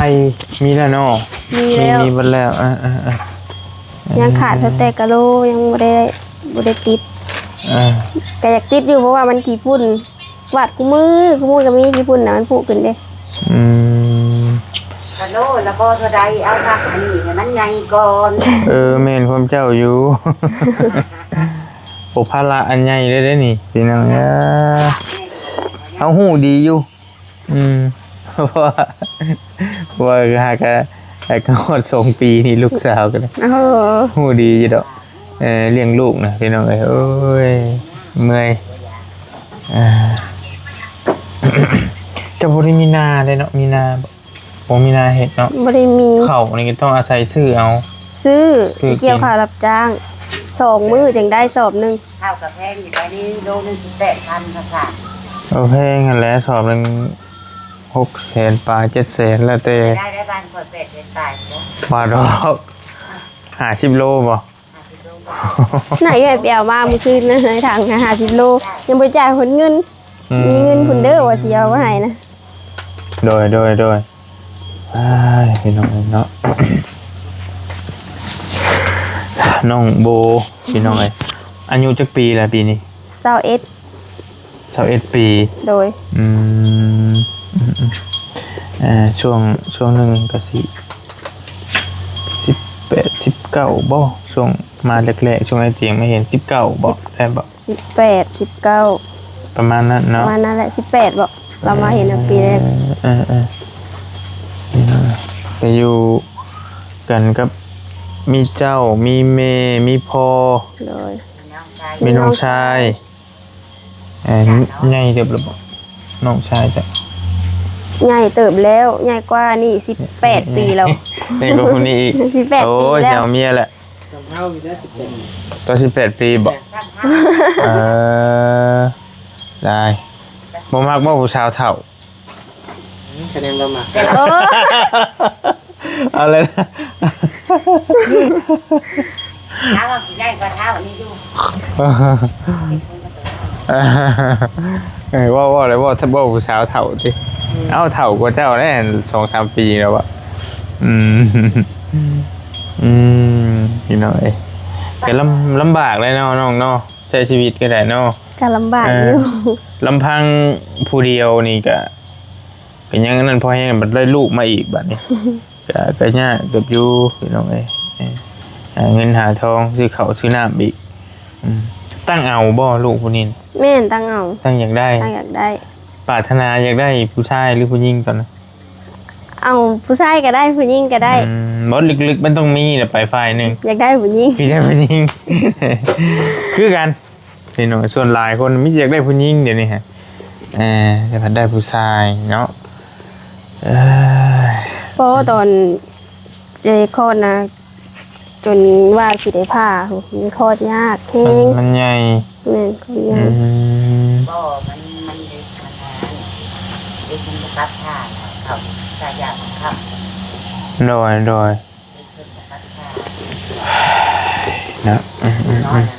ມີແລ້ວເນາະ? ມີແລ້ວ ມີ ມີເບິດແລ້ວ. ເອີໆໆ ຍັງຂາດແຕ່ກະໂຫຼ ຍັງບໍ່ໄດ້ ບໍ່ໄດ້ຕິດ. ເອີ ກໍຢາກຕິດຢູ່ ເພາະວ່າມັນຂີ້ຝຸ່ນ. ຫວາດຄູ່ມື້ ຄູ່ມື້ກໍມີຂີ້ຝຸ່ນນະ ມັນຜຸຂຶ້ນເດ້. ອືມ ກະໂຫຼລະບໍ່ເທົ່າໃດ ເອົາຄັກອັນນີ້ໃຫ້ມັນໃຫຍ່ກ່ອນ. ເອີ ແມ່ນຄວາມເຈົ້າຢູ່. ໂອ ພາລະອັນໃຫຍ່ເລີຍເດ້ນີ້ ພີ່ນ້ອງເອີຍ. ເຮົາຮູ້ດີຢູ່. ອືມ ເພາະວ່າ ເພາະວ່າຫາກະ ຫາກະຮອດສອງປີນີ້ ລູກສາວກໍໄດ້. ໂອ້ ຮູ້ດີຢູ່ດອກ. ເອີ ລ້ຽງລູກນະ ພີ່ນ້ອງເອີຍ. ໂອ້ຍ ເມື່ອຍ. ອ່າ ເຈົ້າບໍ່ໄດ້ມີນາເດ້ເນາະ? ມີນາບໍ່? ບໍ່ມີນາເຮັດເນາະ? ບໍ່ໄດ້ມີ. ເຂົ້ານີ້ກໍຕ້ອງອາໄສຊື້ເອົາ. ຊື້ ຊື້ກິນ. ກ່ຽວເຂົ້າຮັບຈ້າງ ສອງມື້ຈຶ່ງໄດ້ສອບໜຶ່ງ. ເຂົ້າກໍແພງຢູ່ ດຽວນີ້ໂລໜຶ່ງສິບແປດພັນ ພາສາ. ເອີ ແພງຫັ້ນແຫຼະ ສອບໜຶ່ງຫົກແສນປາຍ ເຈັດແສນ ແລ້ວແຕ່. ໄດ້ ໄດ້ ບ້ານຂ້ອຍແປດແສນປາຍ. ບໍ່ດອກ ຫ້າສິບໂລບໍ່? ນາຍເອື້ອຍໄປເອົາມາມື້ຄືນນະ ໃນຖັງນະ ຫ້າສິບໂລ ຍັງບໍ່ຈ່າຍຫົດເງິນ. ອືມ ມີເງິນພຸ້ນເດີ ວ່າຊິເອົາມາໃຫ້ນະ. ໂດຍ ໂດຍ ໂດຍ. ອ້າຍ ພີ່ນ້ອງເອີຍເນາະ ນ້ອງໂບ ພີ່ນ້ອງເອີຍ. ອາຍຸຈັກປີລະປີນີ້? ຊາວເອັດ. ຊາວເອັດປີ. ໂດຍ. ອືມ ເອີ ຊ່ວງ ຊ່ວງໜຶ່ງກໍຊິ ສິບແປດ ສິບເກົ້າບໍ່? ຊ່ວງມາແລກໆ ຊ່ວງອ້າຍຕຽງມາເຫັນ ສິບເກົ້າບໍ່? ສິບ ແມ່ນບໍ່? ສິບແປດ ສິບເກົ້າ ປະມານນັ້ນເນາະ. ປະມານນັ້ນແຫຼະ ສິບແປດບໍ່? ລາວມາເຫັນໃນປີແລກ. ເອີໆ ໄປຢູ່ກັນກັບ ມີເຈົ້າ ມີແມ່ ມີພໍ່. ໂດຍ. ມີນ້ອງຊາຍ. ເອີ ໃຫຍ່ເຕີບແລ້ວບໍ່ ນ້ອງຊາຍເຈົ້າ? ໃຫຍ່ເຕີບແລ້ວ ໃຫຍ່ກວ່ານີ້ສິບແປດປີແລ້ວ. ໃຫຍ່ກວ່າຜູ້ນີ້ອີກ. ສິບແປດປີແລ້ວ. ໂອ້ຍ ຊິເອົາເມຍແຫຼະ. ສ່ຳເຮົາຢູ່ເດີ ສິບແປດ ຕອນສິບແປດປີບໍ່? ເອີ ໄດ້. ບໍ່ມັກບໍ່ຜູ້ສາວເຖົ້າ? ອືມ ຄະແນນບໍ່ມັກ. ໂອ້ ເອົາເລີຍນະ. ຖ້າວ່າຊິໄດ້ກໍເທົ່ານີ້ຢູ່. ເອີ ເວົ້າ ເວົ້າແລ້ວ ເວົ້າ ເວົ້າຜູ້ສາວເຖົ້າຕິ. ອືມ ເອົ້າ ເຖົ້າກວ່າເຈົ້າແດ່ ສອງສາມປີແລ້ວວະ. ອືມ ອືມ ພີ່ນ້ອງເອີຍ ກໍລຳ ລຳບາກແຫຼະເນາະ ນ້ອງເນາະ ໃຊ້ຊີວິດກໍໄດ້ເນາະ. ກໍລຳບາກຢູ່. ເອີ ລຳພັງຜູ້ດຽວນີ້ກໍ ກໍຍັງອັນນັ້ນພໍແຮງ ບັດໄດ້ລູກມາອີກບັດນີ້ ກໍ ກໍຍາກເຕີບຢູ່ ພີ່ນ້ອງເອີຍ. ເອີ ຫາເງິນຫາທອງ ຊື້ເຂົ້າຊື້ນ້ຳອີກ. ອືມ ຕັ້ງເອົາບໍ່ລູກຜູ້ນີ້? ແມ່ນ ຕັ້ງເອົາ. ຕັ້ງຢາກໄດ້? ຕັ້ງຢາກໄດ້. ປາດຖະໜາຢາກໄດ້ຜູ້ຊາຍຫຼືຜູ້ຍິງຕອນນັ້ນ? ເອົາ ຜູ້ຊາຍກໍໄດ້ ຜູ້ຍິງກໍໄດ້. ອືມ ບໍ່ ລຶກໆ ມັນຕ້ອງມີແຫຼະ ໄປຝ່າຍໜຶ່ງ ຢາກໄດ້ຜູ້ຍິງ. ຢາກໄດ້ຜູ້ຍິງ ຄືກັນ. ພີ່ນ້ອງ ສ່ວນຫຼາຍຄົນມີແຕ່ຢາກໄດ້ຜູ້ຍິງດຽວນີ້ຮະ. ເອີ ແຕ່ພັດໄດ້ຜູ້ຊາຍເນາະ. ເອີ ພໍຕອນເອຄອດນະ ຈົນວ່າຊິໄດ້ຜ່າ ມັນຄອດຍາກແຮງ. ມັນ ມັນໃຫຍ່. ແມ່ນ ຄອດຍາກ. ອືມ ບໍ່ ມັນ ມັນເດັກ ມັນ ເດັກມັນບໍ່ກັບທ່າ ເຂົາ ສາຍຢາບັງຄັບ. ໂດຍ ໂດຍ. ເນາະ ອືມໆ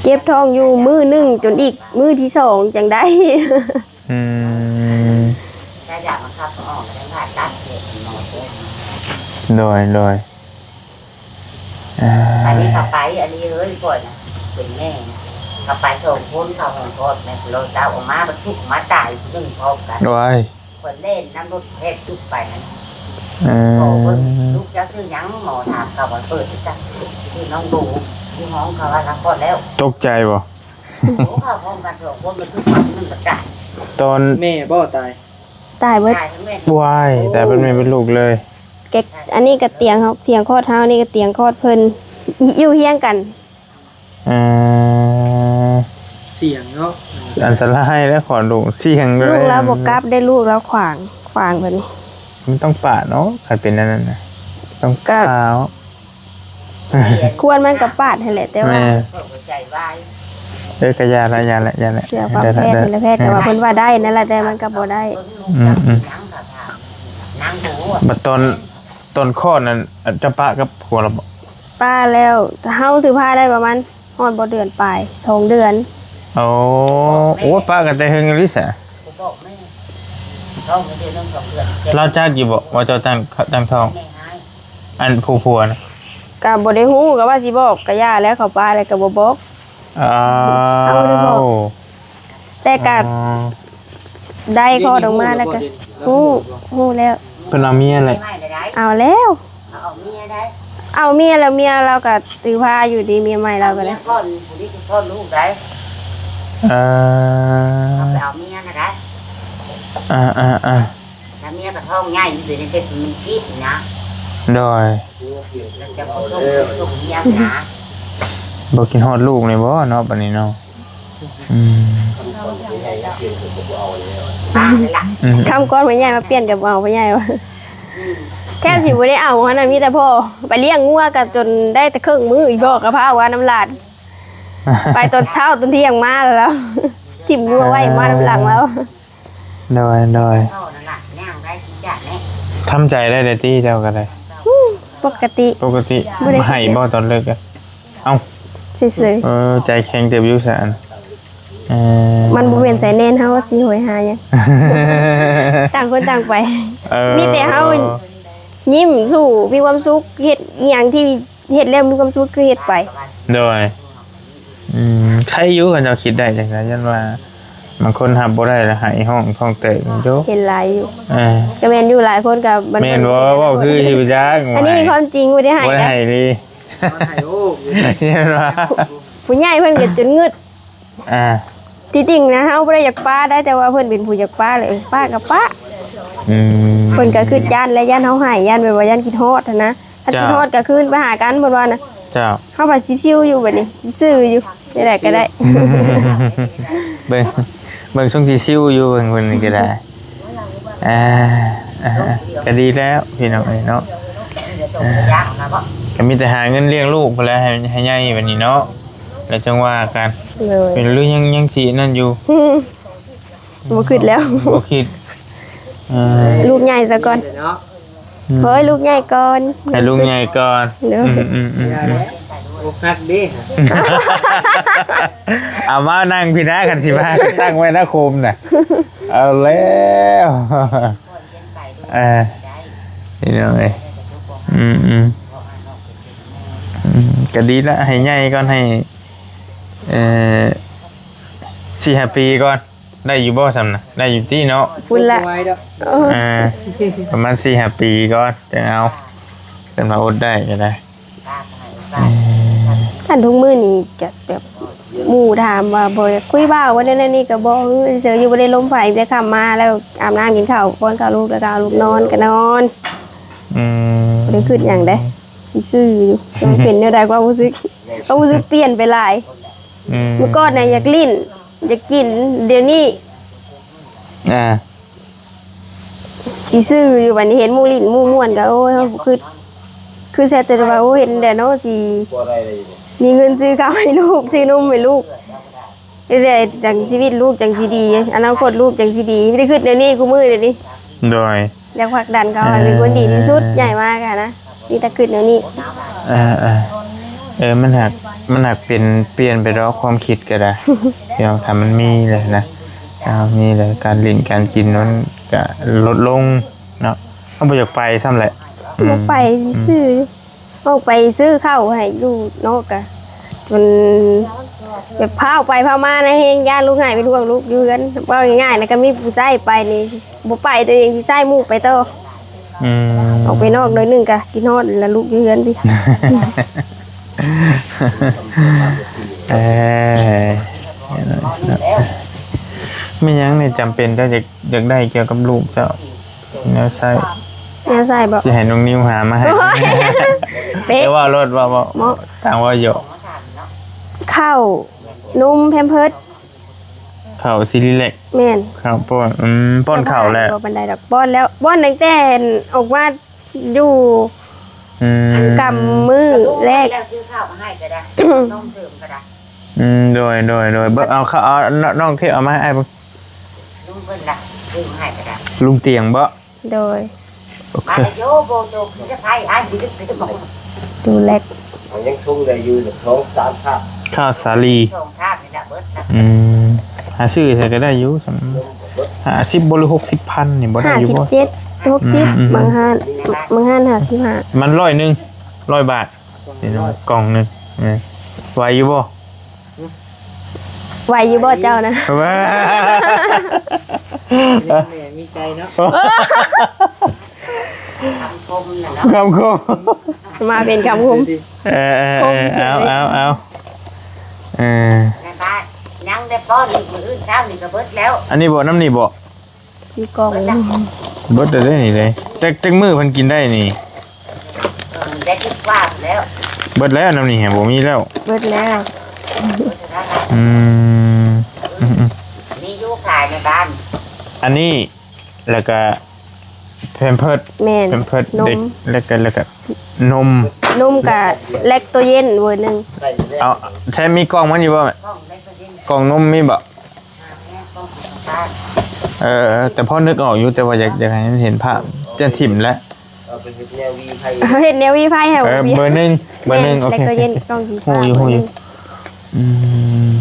ໆ ເຈັບທ້ອງຢູ່ມື້ໜຶ່ງ ຈົນອີກມື້ທີສອງຈັ່ງໄດ້. ອືມ ໂດຍ ໂດຍ. ອ່າ ອັນນີ້ເຂົາໄປ ອັນນີ້ເອີຍ ຂ້ອຍນະ ເປັນແມ່ນະ ເຂົາໄປສອງຄົນ ເຂົາຫ້ອງກອດແມ່ນໂລດ ເອົາອອກມາບັດສຸກມາຕາຍໜຶ່ງພ້ອມກັນ ໂອ້ຍ ຂ້ອຍແລ່ນນຳລົດແທບສຸກໄປນັ້ນ ເອີ ຂໍເບິ່ງ ລູກເຈົ້າຊື່ຫຍັງ? ໝໍຖາມເຂົາວ່າ ເປີດຄືກັນ ຊື່ນ້ອງດູ ຢູ່ຫ້ອງເຂົາວ່າ ຮັກຄອດແລ້ວ ຕົກໃຈບໍ່? ໂອ້ ເຂົາພ້ອມກັນສອງຄົນ ມັນຄືພັນໜຶ່ງກະຕາຍ ຕອນ ແມ່ບໍ່ຕາຍ? ຕາຍເບິດ ຕາຍທັງແມ່ ວ້າຍ ຕາຍເບິດແມ່ເບິດລູກເລີຍ ເກັກ ອັນນີ້ກະຕຽງເຮົາ ຕຽງຄອດເຮົາ ນີ້ກະຕຽງຄອດເພິ່ນ ຢູ່ຮຽງກັນ ອ່າ ສ່ຽງເນາະ ອັນຕະລາຍແລ້ວ ຂອດລູກສ່ຽງເລີຍ ລູກລາວບໍ່ກັບເດ້ ລູກລາວຂວາງ ຂວາງແບບນີ້ ມັນຕ້ອງປາດເນາະ ຄັນເປັນອັນນັ້ນນະ ຕ້ອງ ກະ ປາດ ຄວນມັນກະປາດຫັ້ນແຫຼະ ແຕ່ວ່າ ແມ່ນ ເອີ ກະຢ່າລະ ຢ່າລະ ຢ່າລະ ເຊື່ອຟັງແພດ ແພດກະວ່າເພິ່ນວ່າໄດ້ນັ້ນລະ ແຕ່ມັນກະບໍ່ໄດ້ ອືມໆ ບັດຕອນ ຕອນຄອດນັ້ນ ເຈົ້າປະກັບຜົວລະບໍ່? ປະແລ້ວ ເຮົາຖືພາໄດ້ປະມານຮອດບໍ່ເດືອນປາຍ ສອງເດືອນ ໂອ້ ໂອ້ ປະກັນແຕ່ເຫິງອີ່ຫຼີສະ ບໍ່ບອກແມ່ ທ້ອງໄດ້ເດືອນໜຶ່ງສອງເດືອນ ລາວຈັກຢູ່ບໍ່ວ່າເຈົ້າຕັ້ງ ຕັ້ງທ້ອງ? ແມ່ຮ້າຍ ອັນຜູ້ຜົວນະ ກະບໍ່ໄດ້ຮູ້ ກະວ່າຊິບອກກະຢ່າແລ້ວ ເຂົາປະແລ້ວກະບໍ່ບອກ ອ້າວ ເຮົາບໍ່ໄດ້ບອກ ແຕ່ກະ ອໍ ໄດ້ຄອດອອກມາແລ້ວກະ ຮູ້ ຮູ້ແລ້ວ ເພິ່ນເອົາເມຍແຫຼະ ເອົາແລ້ວ ເອົາເມຍໄດ້ ເອົາເມຍແລ້ວ ເມຍລາວກະຖືພາຢູ່ເດ ເມຍໃໝ່ລາວກະໄດ້ ເອົາເມຍກ່ອນ ຜູ້ນີ້ຊິຄອດລູກໄດ້ ເອີ ເອົາໄປເອົາເມຍນະໄດ້ ອ່າໆໆ ແລ້ວເມຍກໍທ້ອງໃຫຍ່ຢູ່ ເປັນເປັນມັນຄິດນະ ໂດຍ ແລ້ວຈະບໍ່ສົ່ງ ສົ່ງເມຍນະ ບໍ່ຄິດຮອດລູກນີ້ບໍ່ເນາະ ບັດນີ້ເນາະ ອືມ ຕາຍແລ້ວລະ ອືມ ຄຳກ່ອນພໍ່ໃຫຍ່ມາປ່ຽນກໍບໍ່ເອົາພໍ່ໃຫຍ່ວ່າ ອືມ ແທບຊິບໍ່ໄດ້ເອົາຫັ້ນນະ ມີແຕ່ພໍ່ ໄປລ້ຽງງົວກໍຈົນໄດ້ແຕ່ເຄິ່ງມື້ ອີພໍ່ກໍພາວ່ານຳຫຼານ ໄປຕອນເຊົ້າຕອນທ່ຽງມາແລ້ວ ຖິ້ມງົວໄວ້ມານຳຫຼັງລາວ. ໂດຍ ໂດຍ ເທົ່ານັ້ນລະ ຍ່າງໄດ້ ຂີ້ຈາດແນ່ ທຳໃຈໄດ້ແລ້ວຕິເຈົ້າກໍໄດ້? ປົກກະຕິ ປົກກະຕິ ບໍ່ໄດ້ ໃຫ້ບໍ່ຕອນເລີກ? ເອົ້າ ເຊີຍໆ ເອີ ໃຈແຂງເຕີບຢູ່ຊະ ເອີ ມັນບໍ່ແມ່ນໃສ່ແໜ້ນເຮົາຊິໂຫຍຫາຫຍັງ ຕ່າງຄົນຕ່າງໄປ ເອີ ມີແຕ່ເຮົາຍິ້ມສູ້ ມີຄວາມສຸກ ເຮັດອີ່ຫຍັງທີ່ເຮັດແລ້ວມີຄວາມສຸກຄືເຮັດໄປ ໂດຍ ອືມ ໃຄຢູ່ຄັນເຈົ້າຄິດໄດ້ຈັ່ງຊັ້ນ ຢ້ານວ່າບາງຄົນຮັບບໍ່ໄດ້ລະໄຫ້ຮ້ອງທ້ອງແຕກຢູ່ ເຫັນຫຼາຍຢູ່ ເອີ ກໍແມ່ນຢູ່ ຫຼາຍຄົນກໍ ແມ່ນບໍ່ ເວົ້າຄືຊິໄປຈັກ ອັນນີ້ຄວາມຈິງ ບໍ່ໄດ້ໄຫ້ ບໍ່ໄດ້ໄຫ້ເດ ເຫັນວ່າ ຜູ້ໃຫຍ່ເພິ່ນກໍຈົນງຶດ ອ່າ ທີ່ຈິງນະ ເຮົາບໍ່ໄດ້ຢາກປະໄດ໋ ແຕ່ວ່າເພິ່ນເປັນຜູ້ຢາກປະເລີຍ ເອີ ປະກໍປະ ອືມ ເພິ່ນກໍຄິດຢ້ານແລະ ຢ້ານເຮົາໄຫ້ ຢ້ານແບບວ່າຢ້ານຄິດຮອດຫັ້ນນະ ຄັນ ເຈົ້າ ຄິດຮອດກໍຄືນໄປຫາກັນ ເພິ່ນວ່ານະ ເຈົ້າ ເຮົາວ່າຊິຊິວຢູ່ບັດນີ້ ຊິຊື່ຢູ່ ແນວໃດກໍໄດ້ ເບິ່ງ ເບິ່ງຊົງຊິຊິວຢູ່ ເບິ່ງເພິ່ນນີ້ກໍໄດ້ ອ່າ ອ່າ ກໍດີແລ້ວພີ່ນ້ອງເອີຍເນາະ ອ່າ ກໍມີແຕ່ຫາເງິນລ້ຽງລູກພຸ້ນແຫຼະ ໃຫ້ ໃຫ້ໃຫຍ່ບັດນີ້ເນາະ ແລ້ວຈັ່ງວ່າກັນ ໂດຍ ເປັນ ຫຼືຍັງ ຍັງຊິນັ້ນຢູ່ ບໍ່ຄິດແລ້ວ ບໍ່ຄິດ ເອີ ລູກໃຫຍ່ຊະກ່ອນ ເນາະ ອືມ ເຮີ້ຍ ລູກໃຫຍ່ກ່ອນ ໃຫ້ລູກໃຫຍ່ກ່ອນ ໂດຍ ອືມໆໆ ອືມ ອົກຫັກເດ້ ເອົາມານັ່ງພີ້ນະ ຄັນຊິມາຕັ້ງໄວ້ນະໂຄມນະ ເອົາແລ້ວ ເອີ ພີ່ນ້ອງເອີຍ ອືມໆ ອືມ ກໍດີລະ ໃຫ້ໃຫຍ່ກ່ອນ ໃຫ້ ເອີ ສີ່ຫ້າປີກ່ອນ ໄດ້ຢູ່ບໍ່ຊ່ຳນະ? ໄດ້ຢູ່ຕິເນາະ ພຸ້ນລະ ບໍ່ໄຫວດອກ ເອີ ອ່າ ປະມານສີ່ຫ້າປີກ່ອນ ຈັ່ງເອົາ ຄັນວ່າອົດໄດ້ກໍໄດ້ ເອີ ຄັນທຸກມື້ນີ້ກໍແບບ ໝູ່ຖາມວ່າບໍ່ຢາກຄຸຍບ່າວບໍ່ ແນວນັ້ນນີ້ກໍບໍ່ ເອີ ເຊີຍຢູ່ ບໍ່ໄດ້ລົມໃຜ ແຕ່ຄ່ຳມາແລ້ວອາບນ້ຳກິນເຂົ້າ ປ້ອນເຂົ້າລູກ ແລ້ວກໍເອົາລູກນອນກໍນອນ ອືມ ບໍ່ໄດ້ຄິດຫຍັງເດ້ ຊິຊື່ຢູ່ ມັນເປັນແນວໃດຄວາມຮູ້ສຶກ ຄວາມຮູ້ສຶກປ່ຽນໄປຫຼາຍ ອືມ ເມື່ອກ່ອນນະຢາກຫຼິ້ນ ຢາກກິນ ດຽວນີ້ ອ່າ ຊິຊື້ຢູ່ ບັດນີ້ເຫັນໝູ່ຫຼິ້ນໝູ່ມ່ວນກໍ ໂອ້ຍ ເຮົາບໍ່ຄິດ ຄືແຊດແຕ່ວ່າ ໂອ້ຍ ເຫັນແດ່ເນາະ ຊິມີເງິນຊື້ເຂົ້າໃຫ້ລູກ ຊື້ນົມໃຫ້ລູກ ເຮັດໃດຈັ່ງຊີວິດລູກຈັ່ງຊິດີ ອະນາຄົດລູກຈັ່ງຊິດີ ມີແຕ່ຄິດແນວນີ້ຄູ່ມື້ດຽວນີ້ ໂດຍ ຢາກຜັກດັນເຂົາໃຫ້ເປັນຄົນດີທີ່ສຸດ ໃຫຍ່ມາກະນະ ມີແຕ່ຄິດແນວນີ້ ເອີ ເອີ ເອີ ມັນຫາກ ມັນຫາກເປັນ ປ່ຽນໄປດອກຄວາມຄິດກໍໄດ້ ພີ່ນ້ອງ ຖ້າມັນມີແລ້ວນະ ຖ້າມີແລ້ວ ການຫຼິ້ນການກິນມັນກະລົດລົງເນາະ ເຮົາບໍ່ຢາກໄປຊ້ຳແຫຼະ ອືມ ບໍ່ໄປຊື່ ອືມ ອອກໄປຊື້ເຂົ້າໃຫ້ຢູ່ນອກກະ ຈົນແບບພາວໄປພາວມານະ ແຮງຢ້ານລູກໄຫ້ເປັນຫ່ວງລູກຢູ່ເຮືອນ. ເວົ້າງ່າຍໆນະ ກະມີຜູ້ຊາຍໄປນີ້ ບໍ່ໄປ ໂຕເອງຊິໃຊ້ໝູ່ໄປຕໍ່. ອືມ ອອກໄປນອກໜ້ອຍໜຶ່ງກະຄິດຮອດລະລູກຢູ່ເຮືອນຕິ. ເອີ ແມ່ນຫຍັງນີ້ຈຳເປັນເຈົ້າຢາກ ຢາກໄດ້ກ່ຽວກັບລູກເຈົ້າ? ແນວໃຊ້ ແນວໃຊ້ບໍ? ຊິໃຫ້ນ້ອງນິວຫາມາໃຫ້. ໂອ້ຍ ເປັກ ເອີ ເວົ້າໂລດ ເວົ້າ ເວົ້າ ເໝາະ ຕ່າງເວົ້າເຍາະ. ເຂົ້າ ນົມ ແພມເພີດ ເຂົ້າຊີຣີແລັກ. ແມ່ນ ເຂົ້າປ້ອນ ອືມ ປ້ອນເຂົ້າແລ້ວ ບໍ່ປານໃດດອກ ປ້ອນແລ້ວ ປ້ອນຕັ້ງແຕ່ອອກມາຢູ່ ອືມ ກຳມື້ແລກ ແລ້ວຊື້ເຂົ້າມາໃຫ້ກໍໄດ້ ນົມເສີມກໍໄດ້. ອືມ ໂດຍ ໂດຍ ໂດຍ ເບິ່ງ ເອົາເຂົ້າ ເອົາ ນ້ອງເທບເອົາມາໃຫ້ອ້າຍເບິ່ງ. ລຸງເພິ່ນລະ ຊື້ມາໃຫ້ກໍໄດ້ ລຸງຕຽງບໍ? ໂດຍ ໂອເຄ ມາແລ້ວໂຍ ໂບໂຈ ຄືສະໄພອ້າຍ ດູແລ ເອົາຍັງຊົງໄດ້ຢູ່ສອງສາມຄາບ ຂ້າວສາລີ ສອງຄາບນີ້ລະເບິດລະ. ອືມ ຫາຊື້ໃສກໍໄດ້ຢູ່ ຫ້າສິບບໍ່ ຫຼື ຫົກສິບພັນນີ້ບໍ່ໄດ້ຢູ່ບໍ່? ຫ້າສິບເຈັດ ຫົກສິບ ອືມ ບາງຮ້ານ ບາງຮ້ານຫ້າສິບຫ້າ ມັນຮ້ອຍໜຶ່ງ ຮ້ອຍບາດ ພີ່ນ້ອງ ກ່ອງໜຶ່ງ ເອີ ໄຫວຢູ່ບໍ່? ໄຫວຢູ່ບໍ່ເຈົ້ານະ? ວ່າ ມີແມ່ມີໃຈເນາະ ຄຳຄົມນະເນາະ ຄຳຄົມ ມາເປັນຄຳຄົມ. ເອີ ເອີ ເອີ ເອົາ ເອົາ ເອົາ ເອີ ໃນບ້ານຍັງໄດ້ປ້ອນອີກ ມື້ອື່ນເຊົ້ານີ້ກໍເບິດແລ້ວ. ອັນນີ້ບໍ່? ນ້ຳນີ້ບໍ່? ມີກ່ອງ ເບິດແລ້ວເດ້ນີ້ເດ້. ຈັກ ຈັກມື້ເພິ່ນກິນໄດ້ນີ້? ເອີ ໄດ້ສິບກວ່າແລ້ວ ເບິດແລ້ວ. ນ້ຳນີ້ຫາບໍ່ມີແລ້ວ ເບິດແລ້ວ. ອືມ ອືມ ອືມ ມີຢູ່ຂາຍໃນບ້ານ ອັນນີ້ ແລ້ວກະແພມເພີດ. ແມ່ນ ແພມເພີດ ນົມ ເດັກ ແລ້ວກະ ແລ້ວກະນົມ ນົມກະແລັກໂຕເຢັນເວີໜຶ່ງ. ເອົາ ແທ້ມີກ່ອງມັນຢູ່ບໍ່? ກ່ອງແລັກໂຕເຢັນ ກ່ອງນົມມີບໍ່? ເອີ ແຕ່ພໍນຶກອອກຢູ່ ແຕ່ວ່າຢາກ ຢາກໃຫ້ມັນເຫັນພາບ ຈະຖິ້ມແລ້ວ ເອົາໄປເຮັດແນວຫວີໄພ ເຮັດແນວຫວີໄພໃຫ້ ເອີ ເບີໜຶ່ງ ເບີໜຶ່ງ ໂອເຄ ແລັກໂຕເຢັນ ຕ້ອງ ຮູ້ຢູ່ ຮູ້ຢູ່. ອືມ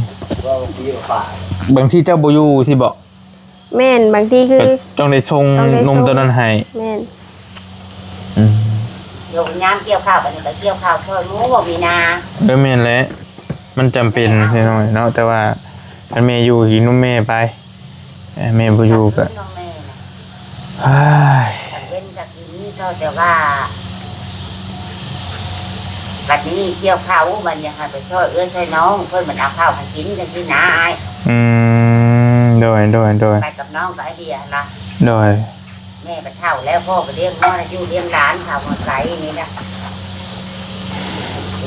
ບາງທີເຈົ້າບໍ່ຢູ່ຊິບໍ? ແມ່ນ ບາງທີຄືຕ້ອງໄດ້ສົ່ງ ຕ້ອງໄດ້ສົ່ງນົມໂຕນັ້ນໃຫ້. ແມ່ນ ອືມ ໂຍມຍາມກ່ຽວຂ້າວ ບັດນີ້ໄປກ່ຽວຂ້າວຊ່ອຍໝູ່ບໍ່ມີນາ. ເອີ ແມ່ນແຫຼະ ມັນຈຳເປັນ ເອີ ເນາະ ແຕ່ວ່າຄັນແມ່ຢູ່ ກິນນົມແມ່ໄປ ເອີ ແມ່ບໍ່ຢູ່ກໍ ນ້ອງແມ່ນະ ເຮີ້ຍ ເວັນກັບກິນ ກໍແຕ່ວ່າ ບັດນີ້ກ່ຽວເຂົ້າ ບັດນີ້ໃຫ້ໄປຊ່ອຍເອື້ອຍຊ່ອຍນ້ອງ ເພິ່ນມັນເອົາເຂົ້າໃຫ້ກິນຈັ່ງຊີ້ນາອ້າຍ. ອືມ ໂດຍ ໂດຍ ໂດຍ ໄປກັບນ້ອງກັບໄອເດຍຫັ້ນລະ. ໂດຍ ແມ່ກໍເຖົ້າແລ້ວ ພໍ່ກໍລ້ຽງງົວຢູ່ລ້ຽງຫຼານ ເຖົ້າມາໄກນີ້ນະ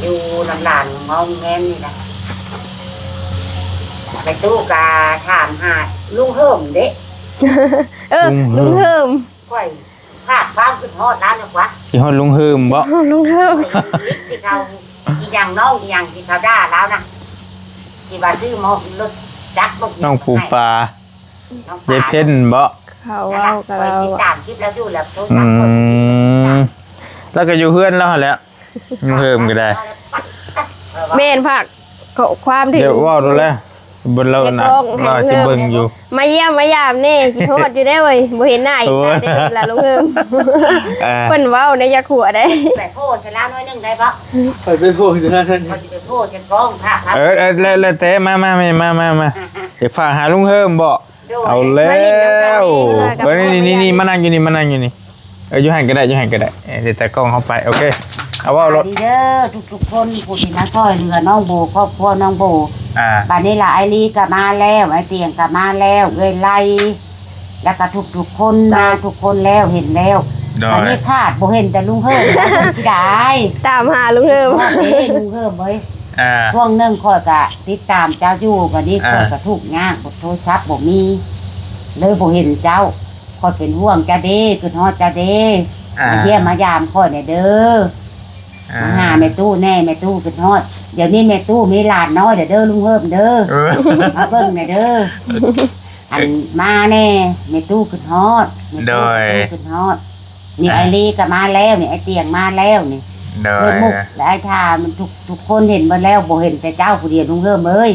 ຢູ່ນຳຫຼານງອມແງມນີ້ນະ. ແມ່ຕູ້ກໍຖາມຫາລຸງເຮີມເດ້. ເອີ ລຸງເຮີມ ຂ້ອຍພາກຄວາມຄິດຮອດລາວນະກວ່າ. ຄິດຮອດລຸງເຮີມບໍ? ລຸງເຮີມ ທີ່ເຂົາ ອີຫຍັງນ້ອງ ອີຫຍັງທີ່ເຂົາດ່າລາວນະ ທີ່ວ່າຊື້ໝໍລົດຈັກລົດ ນ້ອງປູປາ ນ້ອງປາ ຍາຍເພັນບໍ? ເຂົາເວົ້າກັບລາວ ຂ້ອຍຕິດຕາມຄລິບລາວຢູ່ ແລ້ວໂທລະສັບຂ້ອຍ ອືມ ລາວກໍຢູ່ເຮືອນລາວຫັ້ນແຫຼະ ລຸງເຮີມກໍໄດ້. ແມ່ນພາກ ຂໍ້ຄວາມທີ່ ດຽວເວົ້າໂລດແຫຼະ ເບິ່ງລາວນະ ລາວຊິເບິ່ງຢູ່ ມາຢ້ຽມມາຢາມແດ່ ຄິດຮອດຢູ່ເດ້ເວີຍ ບໍ່ເຫັນໜ້າອີກ ໂອ້ຍ ນານເດ້ລະລຸງເຮີມ. ເອີ ເພິ່ນເວົ້າໃນຢາກຫົວໄດ້ ໄປໂພໃສ່ລາວໜ້ອຍໜຶ່ງໄດ້ບໍ່? ຂ້ອຍໄປໂພໃສ່ລາວໜ້ອຍໜຶ່ງ ຂ້ອຍຊິໄປໂພໃສ່ກ້ອງພະ ເອີ ເອີ ແລ້ວ ແລ້ວແຕ່ ມາ ມາ ມາ ມາ ຢາກຝາກຫາລຸງເຮີມບໍ? ໂດຍ ເອົາແລ້ວ ມາຫຼິ້ນນຳກັນ ເອີ ນີ້ ນີ້ ນີ້ ມານັ່ງຢູ່ນີ້ ມານັ່ງຢູ່ນີ້ ເອີ ຢູ່ຫັ້ນກໍໄດ້ ຢູ່ຫັ້ນກໍໄດ້ ເອີ ແຕ່ກ້ອງເຮົາໄປ ໂອເຄ ເອົາເວົ້າໂລດ. ສະບາຍດີເດີ ທຸກໆຄົນ ຜູ້ທີ່ມາຊ່ອຍເຫຼືອນ້ອງໂບ ຄອບຄົວນ້ອງໂບ ອ່າ ບາດນີ້ລະ ອ້າຍລີກໍມາແລ້ວ ອ້າຍຕຽງກໍມາແລ້ວ ເອື້ອຍໄລ ແລ້ວກໍທຸກໆຄົນ ມາທຸກຄົນແລ້ວ ເຫັນແລ້ວ ໂດຍ ບາດນີ້ຂາດບໍ່ເຫັນແຕ່ລຸງເຮີມ ເສຍດາຍ ຕາມຫາລຸງເຮີມ ເອີ ລຸງເຮີມເອີຍ ອ່າ ຊ່ວງໜຶ່ງຂ້ອຍກະຕິດຕາມເຈົ້າຢູ່ ບາດນີ້ ອ່າ ຂ້ອຍກະທຸກຍາກ ໂທລະສັບບໍ່ມີ ເລີຍບໍ່ເຫັນເຈົ້າ ຂ້ອຍເປັນຫ່ວງເຈົ້າເດ້ ຄຶດຮອດເຈົ້າເດ້ ອ່າ ມາຢ້ຽມມາຢາມຂ້ອຍແດ່ເດີ ອ່າ ມາຫາແມ່ຕູ້ແດ່ ແມ່ຕູ້ຄຶດຮອດ ດຽວນີ້ແມ່ຕູ້ມີຫຼານນ້ອຍແດ່ເດີ ລຸງເຮີມເດີ ເອີ ມາເບິ່ງແດ່ເດີ ອັນມາແດ່ ແມ່ຕູ້ຄຶດຮອດ ແມ່ຕູ້ ໂດຍ ແມ່ຕູ້ຄຶດຮອດ ນີ້ ອ່າ ອ້າຍລີກໍມາແລ້ວນີ້ ອ້າຍຕຽງມາແລ້ວນີ້ ໂດຍ ເອີ ມຸກ ແລະ ອ້າຍທາ ມັນທຸກ ທຸກຄົນເຫັນເບິດແລ້ວ ບໍ່ເຫັນແຕ່ເຈົ້າຜູ້ດຽວ ລຸງເຮີມເອີຍ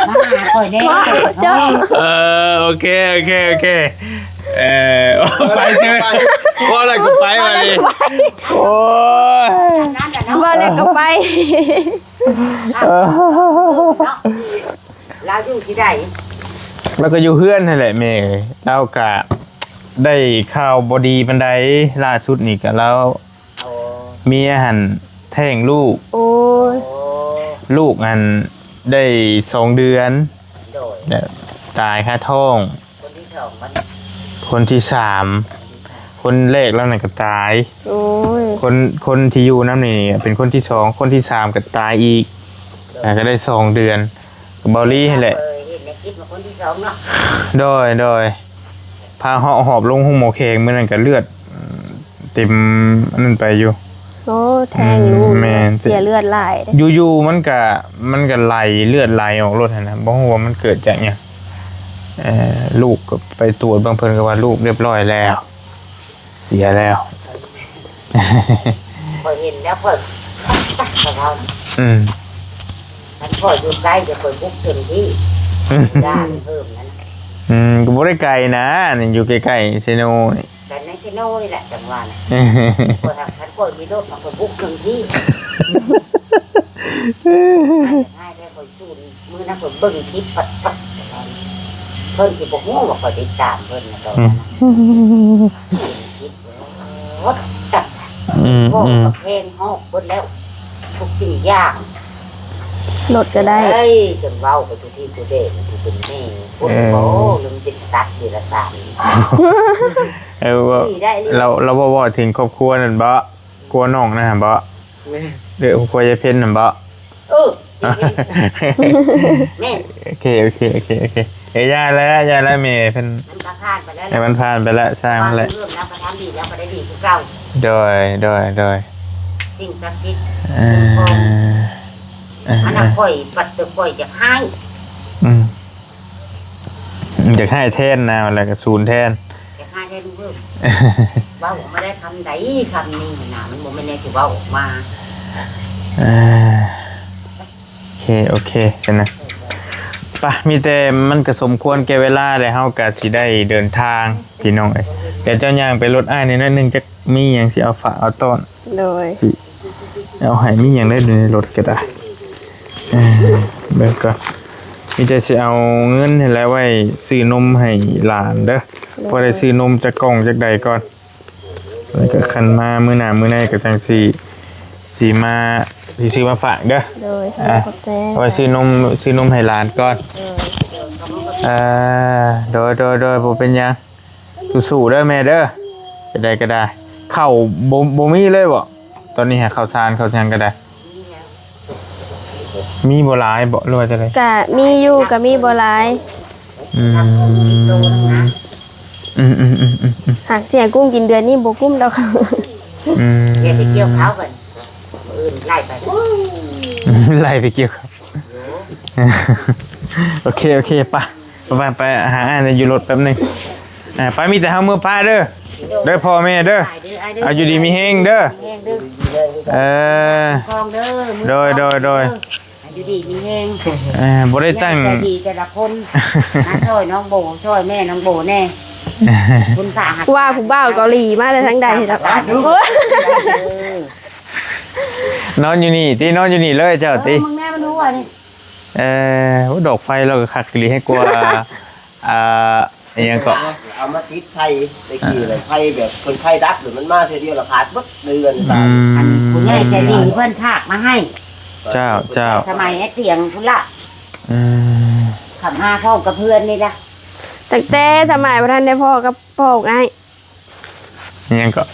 ມາຫາຂ້ອຍແດ່ ເຈົ້າ ເອີ ໂອເຄ ໂອເຄ ໂອເຄ ເອີ ໄປເຊີຍ ໄປ ເວົ້າແລ້ວກໍໄປ ເວົ້າແລ້ວກໍໄປ ບາດນີ້ ໂອ້ຍ ນັ້ນແຫຼະເນາະ ເວົ້າແລ້ວກໍໄປ ເອີ ເນາະ ລາວຢູ່ທີ່ໃດ? ລາວກໍຢູ່ເຮືອນຫັ້ນແຫຼະແມ່. ລາວກະໄດ້ຂ່າວບໍ່ດີປານໃດ ລ່າສຸດນີ້ກະລາວ ໂອ້ ເມຍຫັ້ນແທ້ງລູກ ໂອ້ຍ ລູກຫັ້ນໄດ້ສອງເດືອນ ໂດຍ ແລ້ວຕາຍຄາທ້ອງ ຄົນທີສອງມັນ ຄົນທີສາມ ຄົນແລກລາວນັ້ນກໍຕາຍ ໂອ້ຍ ຄົນ ຄົນທີ່ຢູ່ນຳນີ້ເປັນຄົນທີສອງ ຄົນທີສາມກໍຕາຍອີກ ແລ້ວກໍໄດ້ສອງເດືອນ ກໍເບົາລີຫັ້ນແຫຼະ ເອີ ເຫັນໃນຄລິບວ່າຄົນທີສອງເນາະ ໂດຍ ໂດຍ ພາເຫາະຫອບລົງໂຮງໝໍແຂວງ ມື້ນັ້ນກໍເລືອດເຕັມອັນນັ້ນໄປຢູ່ ໂອ້ ແທ້ງລູກ ແມ່ນ ເສຍເລືອດຫຼາຍເດ້ ຢູ່ໆມັນກະ ມັນກະໄຫຼ ເລືອດໄຫຼອອກໂລດຫັ້ນນະ ບໍ່ຮູ້ວ່າມັນເກີດຈາກຫຍັງ ເອີ ລູກກໍໄປຕວດເບິ່ງ ເພິ່ນກໍວ່າລູກຮຽບຮ້ອຍແລ້ວ ເສຍແລ້ວ ຂ້ອຍເຫັນແລ້ວຂ້ອຍ ຕາຍແລ້ວ ອືມ ຄັນຂ້ອຍຢູ່ໃກ້ຈະຂ້ອຍບຸກເຖິງທີ່ ອືມ ຢ້ານເພີ່ມນັ້ນ ອືມ ກໍບໍ່ໄດ້ໄກນະ ນີ້ຢູ່ໃກ້ໆ ເຊໂນນີ້ ແຕ່ໃນເຊໂນນີ້ແຫຼະ ຈັ່ງວ່ານະ ຂ້ອຍຫາກ ຄັນຂ້ອຍມີລົດ ຂ້ອຍບຸກເຖິງທີ່ ຮ້າຍແທ້ ຂ້ອຍສູນ ມື້ນັ້ນຂ້ອຍເບິ່ງຄລິບປັດໆ ເພິ່ນຊິບໍ່ຮູ້ວ່າຂ້ອຍຕິດຕາມເພິ່ນນະ ຕອນນັ້ນນະ ອືມ ຄິດວ່າ ອືມ ເວົ້າກັບແພງຮອກເບິດແລ້ວ ທຸກສິ່ງຢ່າງ ລົດກໍໄດ້ ເອີຍ ຈົນເວົ້າໄປທຸກທີ່ທຸກແດນ ຜູ້ເປັນແມ່ ຄົນ ເອີ ບໍ່ ຫຼືມັນເປັນສັດເດຍລະສານ ເອີ ວ່າ ລາວ ລາວເວົ້າເຖິງຄອບຄົວນັ້ນບໍ? ຄົວນ້ອງນະບໍ? ແມ່ນ ເອີ ຄົວຍາຍເພັນນັ້ນບໍ? ເອີ ແມ່ນ ໂອເຄ ໂອເຄ ໂອເຄ ໂອເຄ ເອີ ຢ່າແລ້ວ ຢ່າແລ້ວ ແມ່ເພິ່ນ ມັນກໍຜ່ານໄປແລ້ວ ໃຫ້ມັນຜ່ານໄປແລ້ວ ຊ່າງມັນແຫຼະ ເລີ່ມແລ້ວກໍທຳດີແລ້ວກໍໄດ້ດີຄືເກົ່າ ໂດຍ ໂດຍ ໂດຍ ສິ່ງສັກສິດ ເອີ ຄຸ້ມຄອງ ເອີ ອັນນັ້ນຂ້ອຍ ບັດແຕ່ຂ້ອຍຢາກຮ້າຍ ອືມ ຢາກຮ້າຍແທນນະ ແລ້ວກໍສູນແທນ ຢາກຮ້າຍແທນເບິ່ງ ເວົ້າອອກມາໄດ້ຄຳໃດຄຳໜຶ່ງນະ ມັນບໍ່ແມ່ນແນວຊິເວົ້າອອກມາ ເອີ ໂອເຄ ໂອເຄ ຊັ້ນນະ ປະ ມີແຕ່ມັນກໍສົມຄວນແກ່ເວລາ ແລ້ວເຮົາກໍຊິໄດ້ເດີນທາງ ພີ່ນ້ອງເອີຍ ດຽວເຈົ້າຍ່າງໄປລົດອ້າຍໜ້ອຍໜຶ່ງ ຈັກມີຫຍັງຊິເອົາຝາກເອົາຕ້ອນ ໂດຍ ຊິເອົາໃຫ້ ມີຫຍັງໄດ້ຢູ່ໃນລົດກໍໄດ້ ເອີ ເບິ່ງກ່ອນ ມີແຕ່ຊິເອົາເງິນຫັ້ນແຫຼະໄວ້ຊື້ນົມໃຫ້ຫຼານເດີ ໂດຍ ພໍໄດ້ຊື້ນົມຈັກກ່ອງຈັກໃດກ່ອນ ແລ້ວກໍຄັນມາມື້ໜ້າມື້ໃນກໍຈັ່ງຊິ ຊິມາ ຊິຊື້ມາຝາກເດີ ໂດຍ ອ່າ ຂອບໃຈ ເອົາໄວ້ຊື້ນົມ ຊື້ນົມໃຫ້ຫຼານກ່ອນ ໂດຍ ເອີ ໂດຍ ໂດຍ ໂດຍ ບໍ່ເປັນຫຍັງ ສູ້ໆເດີແມ່ເດີ ຈັ່ງໃດກໍໄດ້ ເຂົ້າບໍ່ ບໍ່ມີເລີຍບໍ? ຕອນນີ້ຫາເຂົ້າສານເຂົ້າຫຍັງກໍໄດ້ ມີບໍ່ຫຼາຍບໍ ຫຼືວ່າຈັ່ງໃດ? ກະມີຢູ່ ກະມີບໍ່ຫຼາຍ ອືມ ອືມໆໆໆໆ ຫາກຊິໃຫ້ກຸ້ມກິນເດືອນນີ້ບໍ່ກຸ້ມດອກ ອືມ ດຽວໄປກ່ຽວເຂົ້າກັນ ມື້ອື່ນໄລ່ໄປ ໄລ່ໄປກ່ຽວເຂົ້າ ໂອເຄ ໂອເຄ ໄປ ໄປ ໄປຫາອ້າຍຢູ່ລົດແປັບໜຶ່ງ ອ່າ ໄປ ມີແຕ່ເຮົາເມືອປະເດີ ເດີພໍ່ແມ່ເດີ ເອົາຢູ່ດີມີແຮງເດີ ເອີ ໂດຍ ໂດຍ ໂດຍ ຢູ່ດີມີແຮງ ເອີ ບໍ່ໄດ້ຕັ້ງ ໃຈດີແຕ່ລະຄົນ ມາຊ່ອຍນ້ອງໂບ ຊ່ອຍແມ່ນ້ອງໂບແດ່ ຄຸນປ້າ ວ່າຜູ້ບ່າວເກົາຫຼີມາແຕ່ທາງໃດດອກ ນອນຢູ່ນີ້ຕິ ນອນຢູ່ນີ້ເລີຍເຈົ້າຕິ ເອີ ເບິ່ງແດ່ມັນຮູ້ວ່ານີ້ ເອີ ໂອ້ ດອກໄຟລາວກໍຄັກອີ່ຫຼີ ໃຫ້ກວ່າ ອ່າ ອີ່ຫຍັງເກາະ ເອົາມາຕິດໄຟ ແຕ່ກີ້ນະ ໄຟແບບເພິ່ນໄຟດັບ ແລ້ວມັນມາເທື່ອດຽວລະຂາດເບິດເຮືອນ ອືມ ອັນຜູ້ໃຫຍ່ໃຈດີເພິ່ນຝາກມາໃຫ້ ເຈົ້າ ເຈົ້າ ສະໄໝໄອ້ຕຽງພຸ້ນລະ ອືມ ເຂົ້າມາພ້ອມກັບເພື່ອນນີ້ລະ ຕັ້ງແຕ່ສະໄໝບໍ່ທັນໄດ້ພໍ້ກັບພໍ່ອ້າຍ ອີ່ຫຍັງເກາະ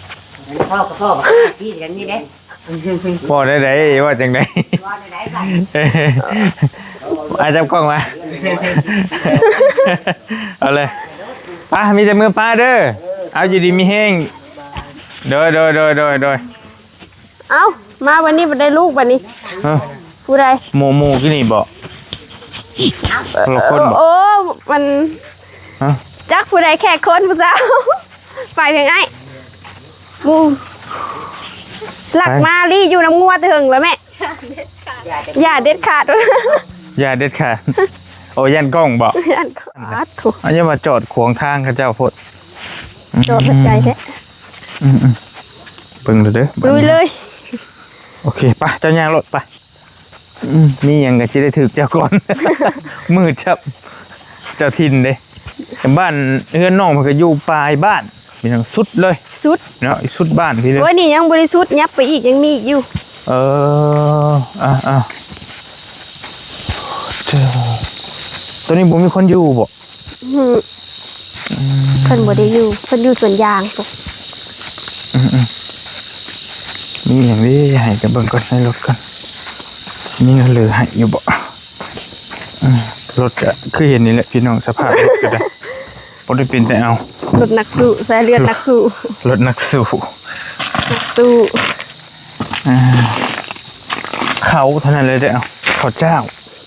ພໍ່ກັບພໍ່ກັບພີ່ຫຍັງນີ້ເດ້ ເວົ້າໄດ້ໃດ ເວົ້າຈັ່ງໃດ ເວົ້າໄດ້ໃດ ອ້າຍຈັບກ້ອງມາ ເອົາເລີຍ ໄປ ມີແຕ່ເມືອປະເດີ ເອົາຢູ່ດີມີແຮງ ໂດຍ ໂດຍ ໂດຍ ໂດຍ ໂດຍ ເອົ້າ ມາວັນນີ້ບໍ່ໄດ້ລູກບັດນີ້ ຮະ ຜູ້ໃດ ໝູ່ ໝູ່ກິນນີ້ບໍ ຄົນລະຄົນບໍ ໂອ້ ມັນ ຮະ ຈັກຜູ້ໃດແຂກຄົນຜູ້ສາວ ໄປເຖິງອ້າຍ ໝູ່ ຫຼັກມາລີ້ຢູ່ນຳງົວແຕ່ເຖິງແລ້ວແມ່ ຢ່າເດັດຂາດ ຢ່າເດັດຂາດ ໂອ້ ຢ້ານກ້ອງບໍ ຢ້ານກ້ອງ ອາດໂທ້ ອັນນີ້ວ່າຈອດຂວາງທາງເຂົາເຈົ້າໂພດ ຈອດໃຈແທ້ ອືມໆ ເບິ່ງເດີ ເບິ່ງເດີ ລຸຍເລີຍ. ໂອເຄ ໄປ ເຈົ້າຍ່າງໂລດ ໄປ. ອືມ ມີຫຍັງກໍຊິໄດ້ຖືກເຈົ້າກ່ອນ ມືດຈັບ ເຈົ້າຖິ່ນເດ້. ບ້ານເຮືອນນ້ອງເພິ່ນກໍຢູ່ປາຍບ້ານ ມີທັງສຸດເລີຍ ສຸດເນາະ ສຸດບ້ານພີ້ເລີຍ. ໂອ້ຍ ນີ້ຍັງບໍ່ໄດ້ສຸດ ຍັບໄປອີກ ຍັງມີອີກຢູ່. ເອີ ອ່າໆ ເຈົ້າ ໂຕນີ້ບໍ່ມີຄົນຢູ່ບໍ? ອືມ ອືມ ເພິ່ນບໍ່ໄດ້ຢູ່ ເພິ່ນຢູ່ສວນຢາງພຸ້ນ. ອືມໆ ມີຫຍັງເດ້ໃຫ້ກັນເບິ່ງກ່ອນ ໃນລົດກ່ອນ ຊິມີເງິນເຫຼືອໃຫ້ຢູ່ບໍ່? ອືມ ລົດກະຄືເຫັນນີ້ແຫຼະພີ່ນ້ອງ ສະພາບລົດກະໄດ້ ບໍ່ໄດ້ເປັນແຕ່ເອົາ ລົດນັກສູ້ ສາຍເລືອດນັກສູ້ ລົດນັກສູ້ ນັກສູ້. ອ່າ ເຂົ້າເທົ່ານັ້ນເລີຍເດີ້ ເຂົ້າເຈົ້າ.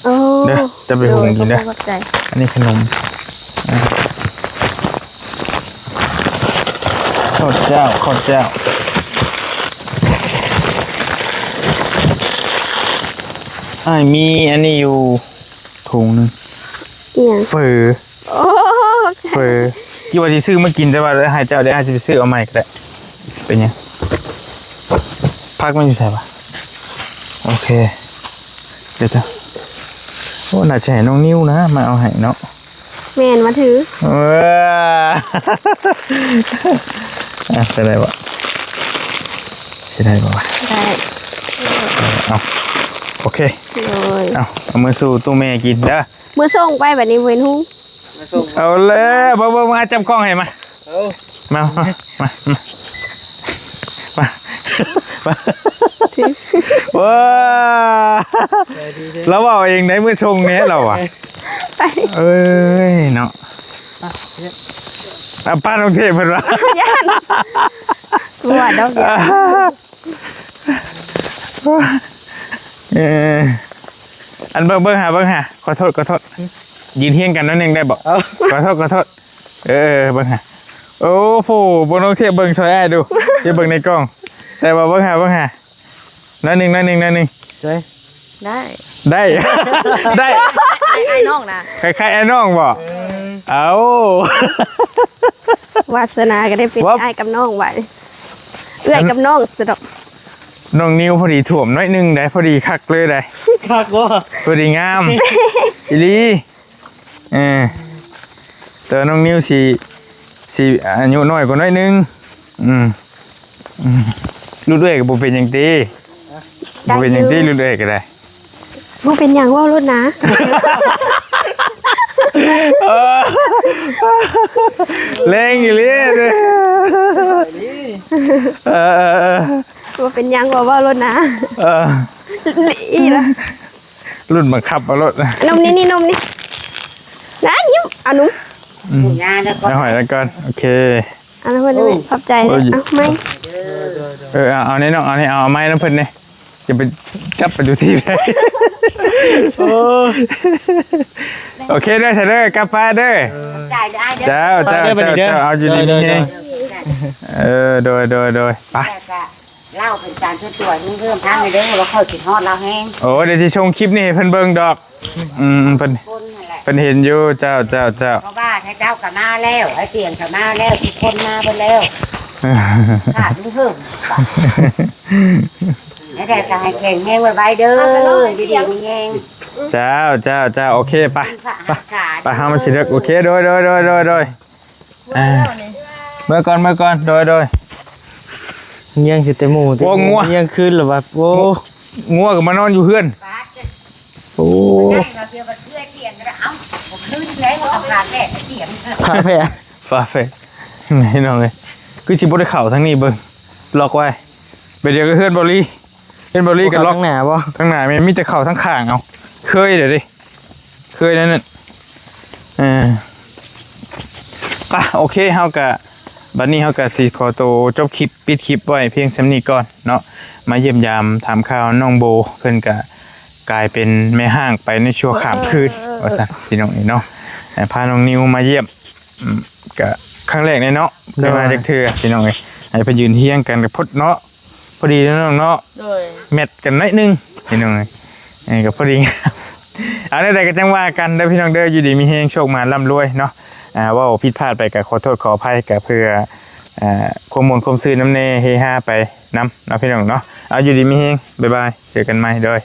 ໂອ້ ເດີ້ ຈະໄປຫຸງກິນເດີ້. ໂດຍ ຂອບໃຈ ອັນນີ້ຂະໜົມ. ອ່າ ເຂົ້າເຈົ້າ ເຂົ້າເຈົ້າ. ອ້າຍມີອັນນີ້ຢູ່ ຖົງໜຶ່ງ. ອີຫຍັງ? ເຝີ ໂອ້ ເຝີ ຄິດວ່າຊິຊື້ມາກິນ ແຕ່ວ່າໃຫ້ເຈົ້າເດ້ ໃຫ້ຊິໄປຊື້ເອົາໃໝ່ກໍໄດ້. ເປັນຫຍັງ? ຜັກມັນຢູ່ໃສວະ? ໂອເຄ ດຽວເດີ. ໂອ້ ໜ້າຈະໃຫ້ນ້ອງນິວນະ ມາເອົາໃຫ້ເນາະ. ແມ່ນ ມາຖື. ເອີ ອ່ະ ຈະໄດ້ບໍ່? ຊິໄດ້ບໍ່ວະ? ໄດ້. ເອົາ ໂອເຄ. ໂດຍ. ເອົາ ເອົາມືສູ່ຕູ້ແມ່ກິນເດີ. ມື້ສົ່ງໄປບັດນີ້ບໍ່ເຫັນຫຸງ. ເອົາແລ້ວ ເບິ່ງໆ ມາຈັບກ້ອງໃຫ້ມາ. ເອົາ ມາ ມາ ມາ ມາ ມາ. ວ້າ ລາວເວົ້າເອງໄດ໋ ມື້ສົ່ງນີ້ລາວວ່າ. ໄປ ເອີຍເນາະ. ອ່ະ ປ້ານ້ອງເທບເພິ່ນວ່າ ຢ້ານ ບໍ່ວ່າດອກ ຢ້ານ. ເອີ ອັນເບິ່ງ ເບິ່ງຫາ ເບິ່ງຫາ ຂໍໂທດ ຂໍໂທດ. ຫຶ? ຢືນຮຽງກັນໜ້ອຍໜຶ່ງໄດ້ບໍ່? ເອົາ ຂໍໂທດ ຂໍໂທດ. ເອີ ເບິ່ງຫາ. ໂອ້ໂຫ ບໍ່ນ້ອງທຽບເບິ່ງຊ່ອຍອ້າຍດູ ທຽບເບິ່ງໃນກ້ອງ. ໄດ້ບໍ່? ເບິ່ງຫາ ເບິ່ງຫາ ໜ້ອຍໜຶ່ງ ໜ້ອຍໜຶ່ງ ໜ້ອຍໜຶ່ງ. ໃຊ່ ໄດ້ ໄດ້ ໄດ້ ອ້າຍ ອ້າຍນ້ອງນະ ຄ້າຍໆ ອ້າຍນ້ອງບໍ? ເອີ ເອົາ ວາສະໜາກໍໄດ້ເປັນອ້າຍກັບນ້ອງບາດນີ້ ເອື້ອຍກັບນ້ອງຊະດອກ. ນ້ອງນິວພໍດີຖ້ວມໜ້ອຍໜຶ່ງໄດ໋ ພໍດີຄັກເລີຍໄດ໋. ຄັກບໍ່? ພໍດີງາມ ອີ່ຫຼີ. ເອີ ແຕ່ວ່ານ້ອງນິວຊິ ຊິອາຍຸນ້ອຍກວ່າໜ້ອຍໜຶ່ງ. ອືມ ອືມ ລຸດເອື້ອຍກໍບໍ່ເປັນຫຍັງຕິ? ບໍ່ເປັນຫຍັງຕິ? ລຸດເອື້ອຍກໍໄດ້. ບໍ່ເປັນຫຍັງ ເວົ້າໂລດນາ. ເອີ ແລງອີ່ຫຼີເດ້. ເອີໆໆ ບໍ່ເປັນຫຍັງ ເວົ້າ ເວົ້າໂລດນາ. ເອີ ອີ່ລະ ລຸ້ນບັງຄັບເອົາໂລດ. ນົມນີ້ ນີ້ນົມນີ້ ນະ ຍິ້ມ ເອົານົມ. ອືມ ເອົາຫອຍລະກ່ອນ. ໂອເຄ ເອົາລະເພິ່ນ. ໂອ້ຍ ຂອບໃຈເດີ. ເອົາໄມ້. ເອີ ເອົາ ເອົານີ້ນ້ອງ ເອົານີ້ ເອົາໄມ້ນຳເພິ່ນນີ້. ຢ່າໄປຈັບໄປຢູ່ທີ່ໃດ. ໂອ້ ໂອເຄເດີ ຊະເດີ ກັບປ້າເດີ. ເອີ ຂອບໃຈເດີອ້າຍເດີ. ເຈົ້າ ເຈົ້າ ເຈົ້າ ເຈົ້າ ເອົາຢູ່ດີມີແຮງ. ເອີ ໂດຍ ໂດຍ ໂດຍ ໄປ. ເລົ່າເປັນການສ່ວນຕົວເພີ່ມທາງເດີ ວ່າຂ້ອຍຄິດຮອດລາວແຮງ. ໂອ້ ດຽວຊິສົ່ງຄລິບນີ້ໃຫ້ເພິ່ນເບິ່ງດອກ. ອືມ ເພິ່ນ ຄົນຫັ້ນແຫຼະ ເພິ່ນເຫັນຢູ່. ເຈົ້າ ເຈົ້າ ເຈົ້າ ເພາະວ່າເຈົ້າກໍມາແລ້ວ ໄອ້ຕຽງກໍມາແລ້ວ ທຸກຄົນມາເບິດແລ້ວ. ຂາດລຸງເພີ່ມ ແລ້ວກໍໃຫ້ແຂງແຮງໄວໆເດີ ຢູ່ດີມີແຮງ. ເຈົ້າ ເຈົ້າ ເຈົ້າ ໂອເຄ ໄປ ໄປ ໄປ ເຮົາມັນຊິເລິກ. ໂອເຄ ໂດຍ ໂດຍ ໂດຍ ໂດຍ ໂດຍ. ອ່າ ເມືອກ່ອນ ເມືອກ່ອນ. ໂດຍ ໂດຍ. ຍ່ຽງຊິແຕ່ໝູ່ຕິ. ໂອ້ ງົວ ຍ່ຽງຄືນລະວ່າ. ໂອ້ ງົວກໍມານອນຢູ່ເຮືອນ. ໂອ້ ຝາແຝດ ຝາແຝດ ພີ່ນ້ອງເອີຍ. ຄືຊິບໍ່ໄດ້ເຂົ້າທາງນີ້ ເບິ່ງ ລັອກໄວ້. ໄປດຽວກັບເຮືອນເບົາຫຼີ. ເຮືອນເບົາຫຼີກໍລັອກ. ທາງໜ້າບໍ່? ທາງໜ້າແມ່ນມີແຕ່ເຂົ້າທາງຂ້າງ. ເອົາ ເຄີຍແລ້ວເດ້ ເຄີຍແລ້ວນັ້ນ. ເອີ ໄປ ໂອເຄ ເຮົາກະ ບັດນີ້ເຮົາກະຊິຂໍໂຕຈົບຄລິບ ປິດຄລິບໄວ້ພຽງສ່ຳນີ້ກ່ອນເນາະ. ມາຢ້ຽມຢາມຖາມຂ່າວນ້ອງໂບ ເພິ່ນກະກາຍເປັນແມ່ຮ້າງໄປໃນຊົ່ວຂ້າມຄືນ ເອີ ວ່າຊັ້ນ ເອີ ພີ່ນ້ອງເອີຍເນາະ. ພານ້ອງນິວມາຢ້ຽມ ອືມ ກະຄັ້ງແລກເລີຍເນາະ ໂດຍ ເຄີຍມາຈັກເທື່ອ ພີ່ນ້ອງເອີຍ. ໃຫ້ເພິ່ນຢືນຮຽງກັນກະພົດເນາະ ພໍດີເນາະນ້ອງເນາະ. ໂດຍ ແມັດກັນໜ້ອຍໜຶ່ງ ພີ່ນ້ອງເອີຍ. ເອີ ກໍພໍດີງາມ. ເອົາ ແນວໃດກໍຈັ່ງວ່າກັນເດີພີ່ນ້ອງເດີ ຢູ່ດີມີແຮງ ໂຊກໝານລ່ຳລວຍເນາະ. ອ່າ ເວົ້າຜິດພາດໄປກໍຂໍໂທດຂໍອະໄພ ກໍເພື່ອ ອ່າ ຄວາມມ່ວນຄວາມຊື່ນນຳແດ່ ເຮຮາໄປນຳເນາະ ພີ່ນ້ອງເນາະ. ເອົາ ຢູ່ດີມີແຮງ ບາຍບາຍ ເຈີກັນໃໝ່ ໂດຍ.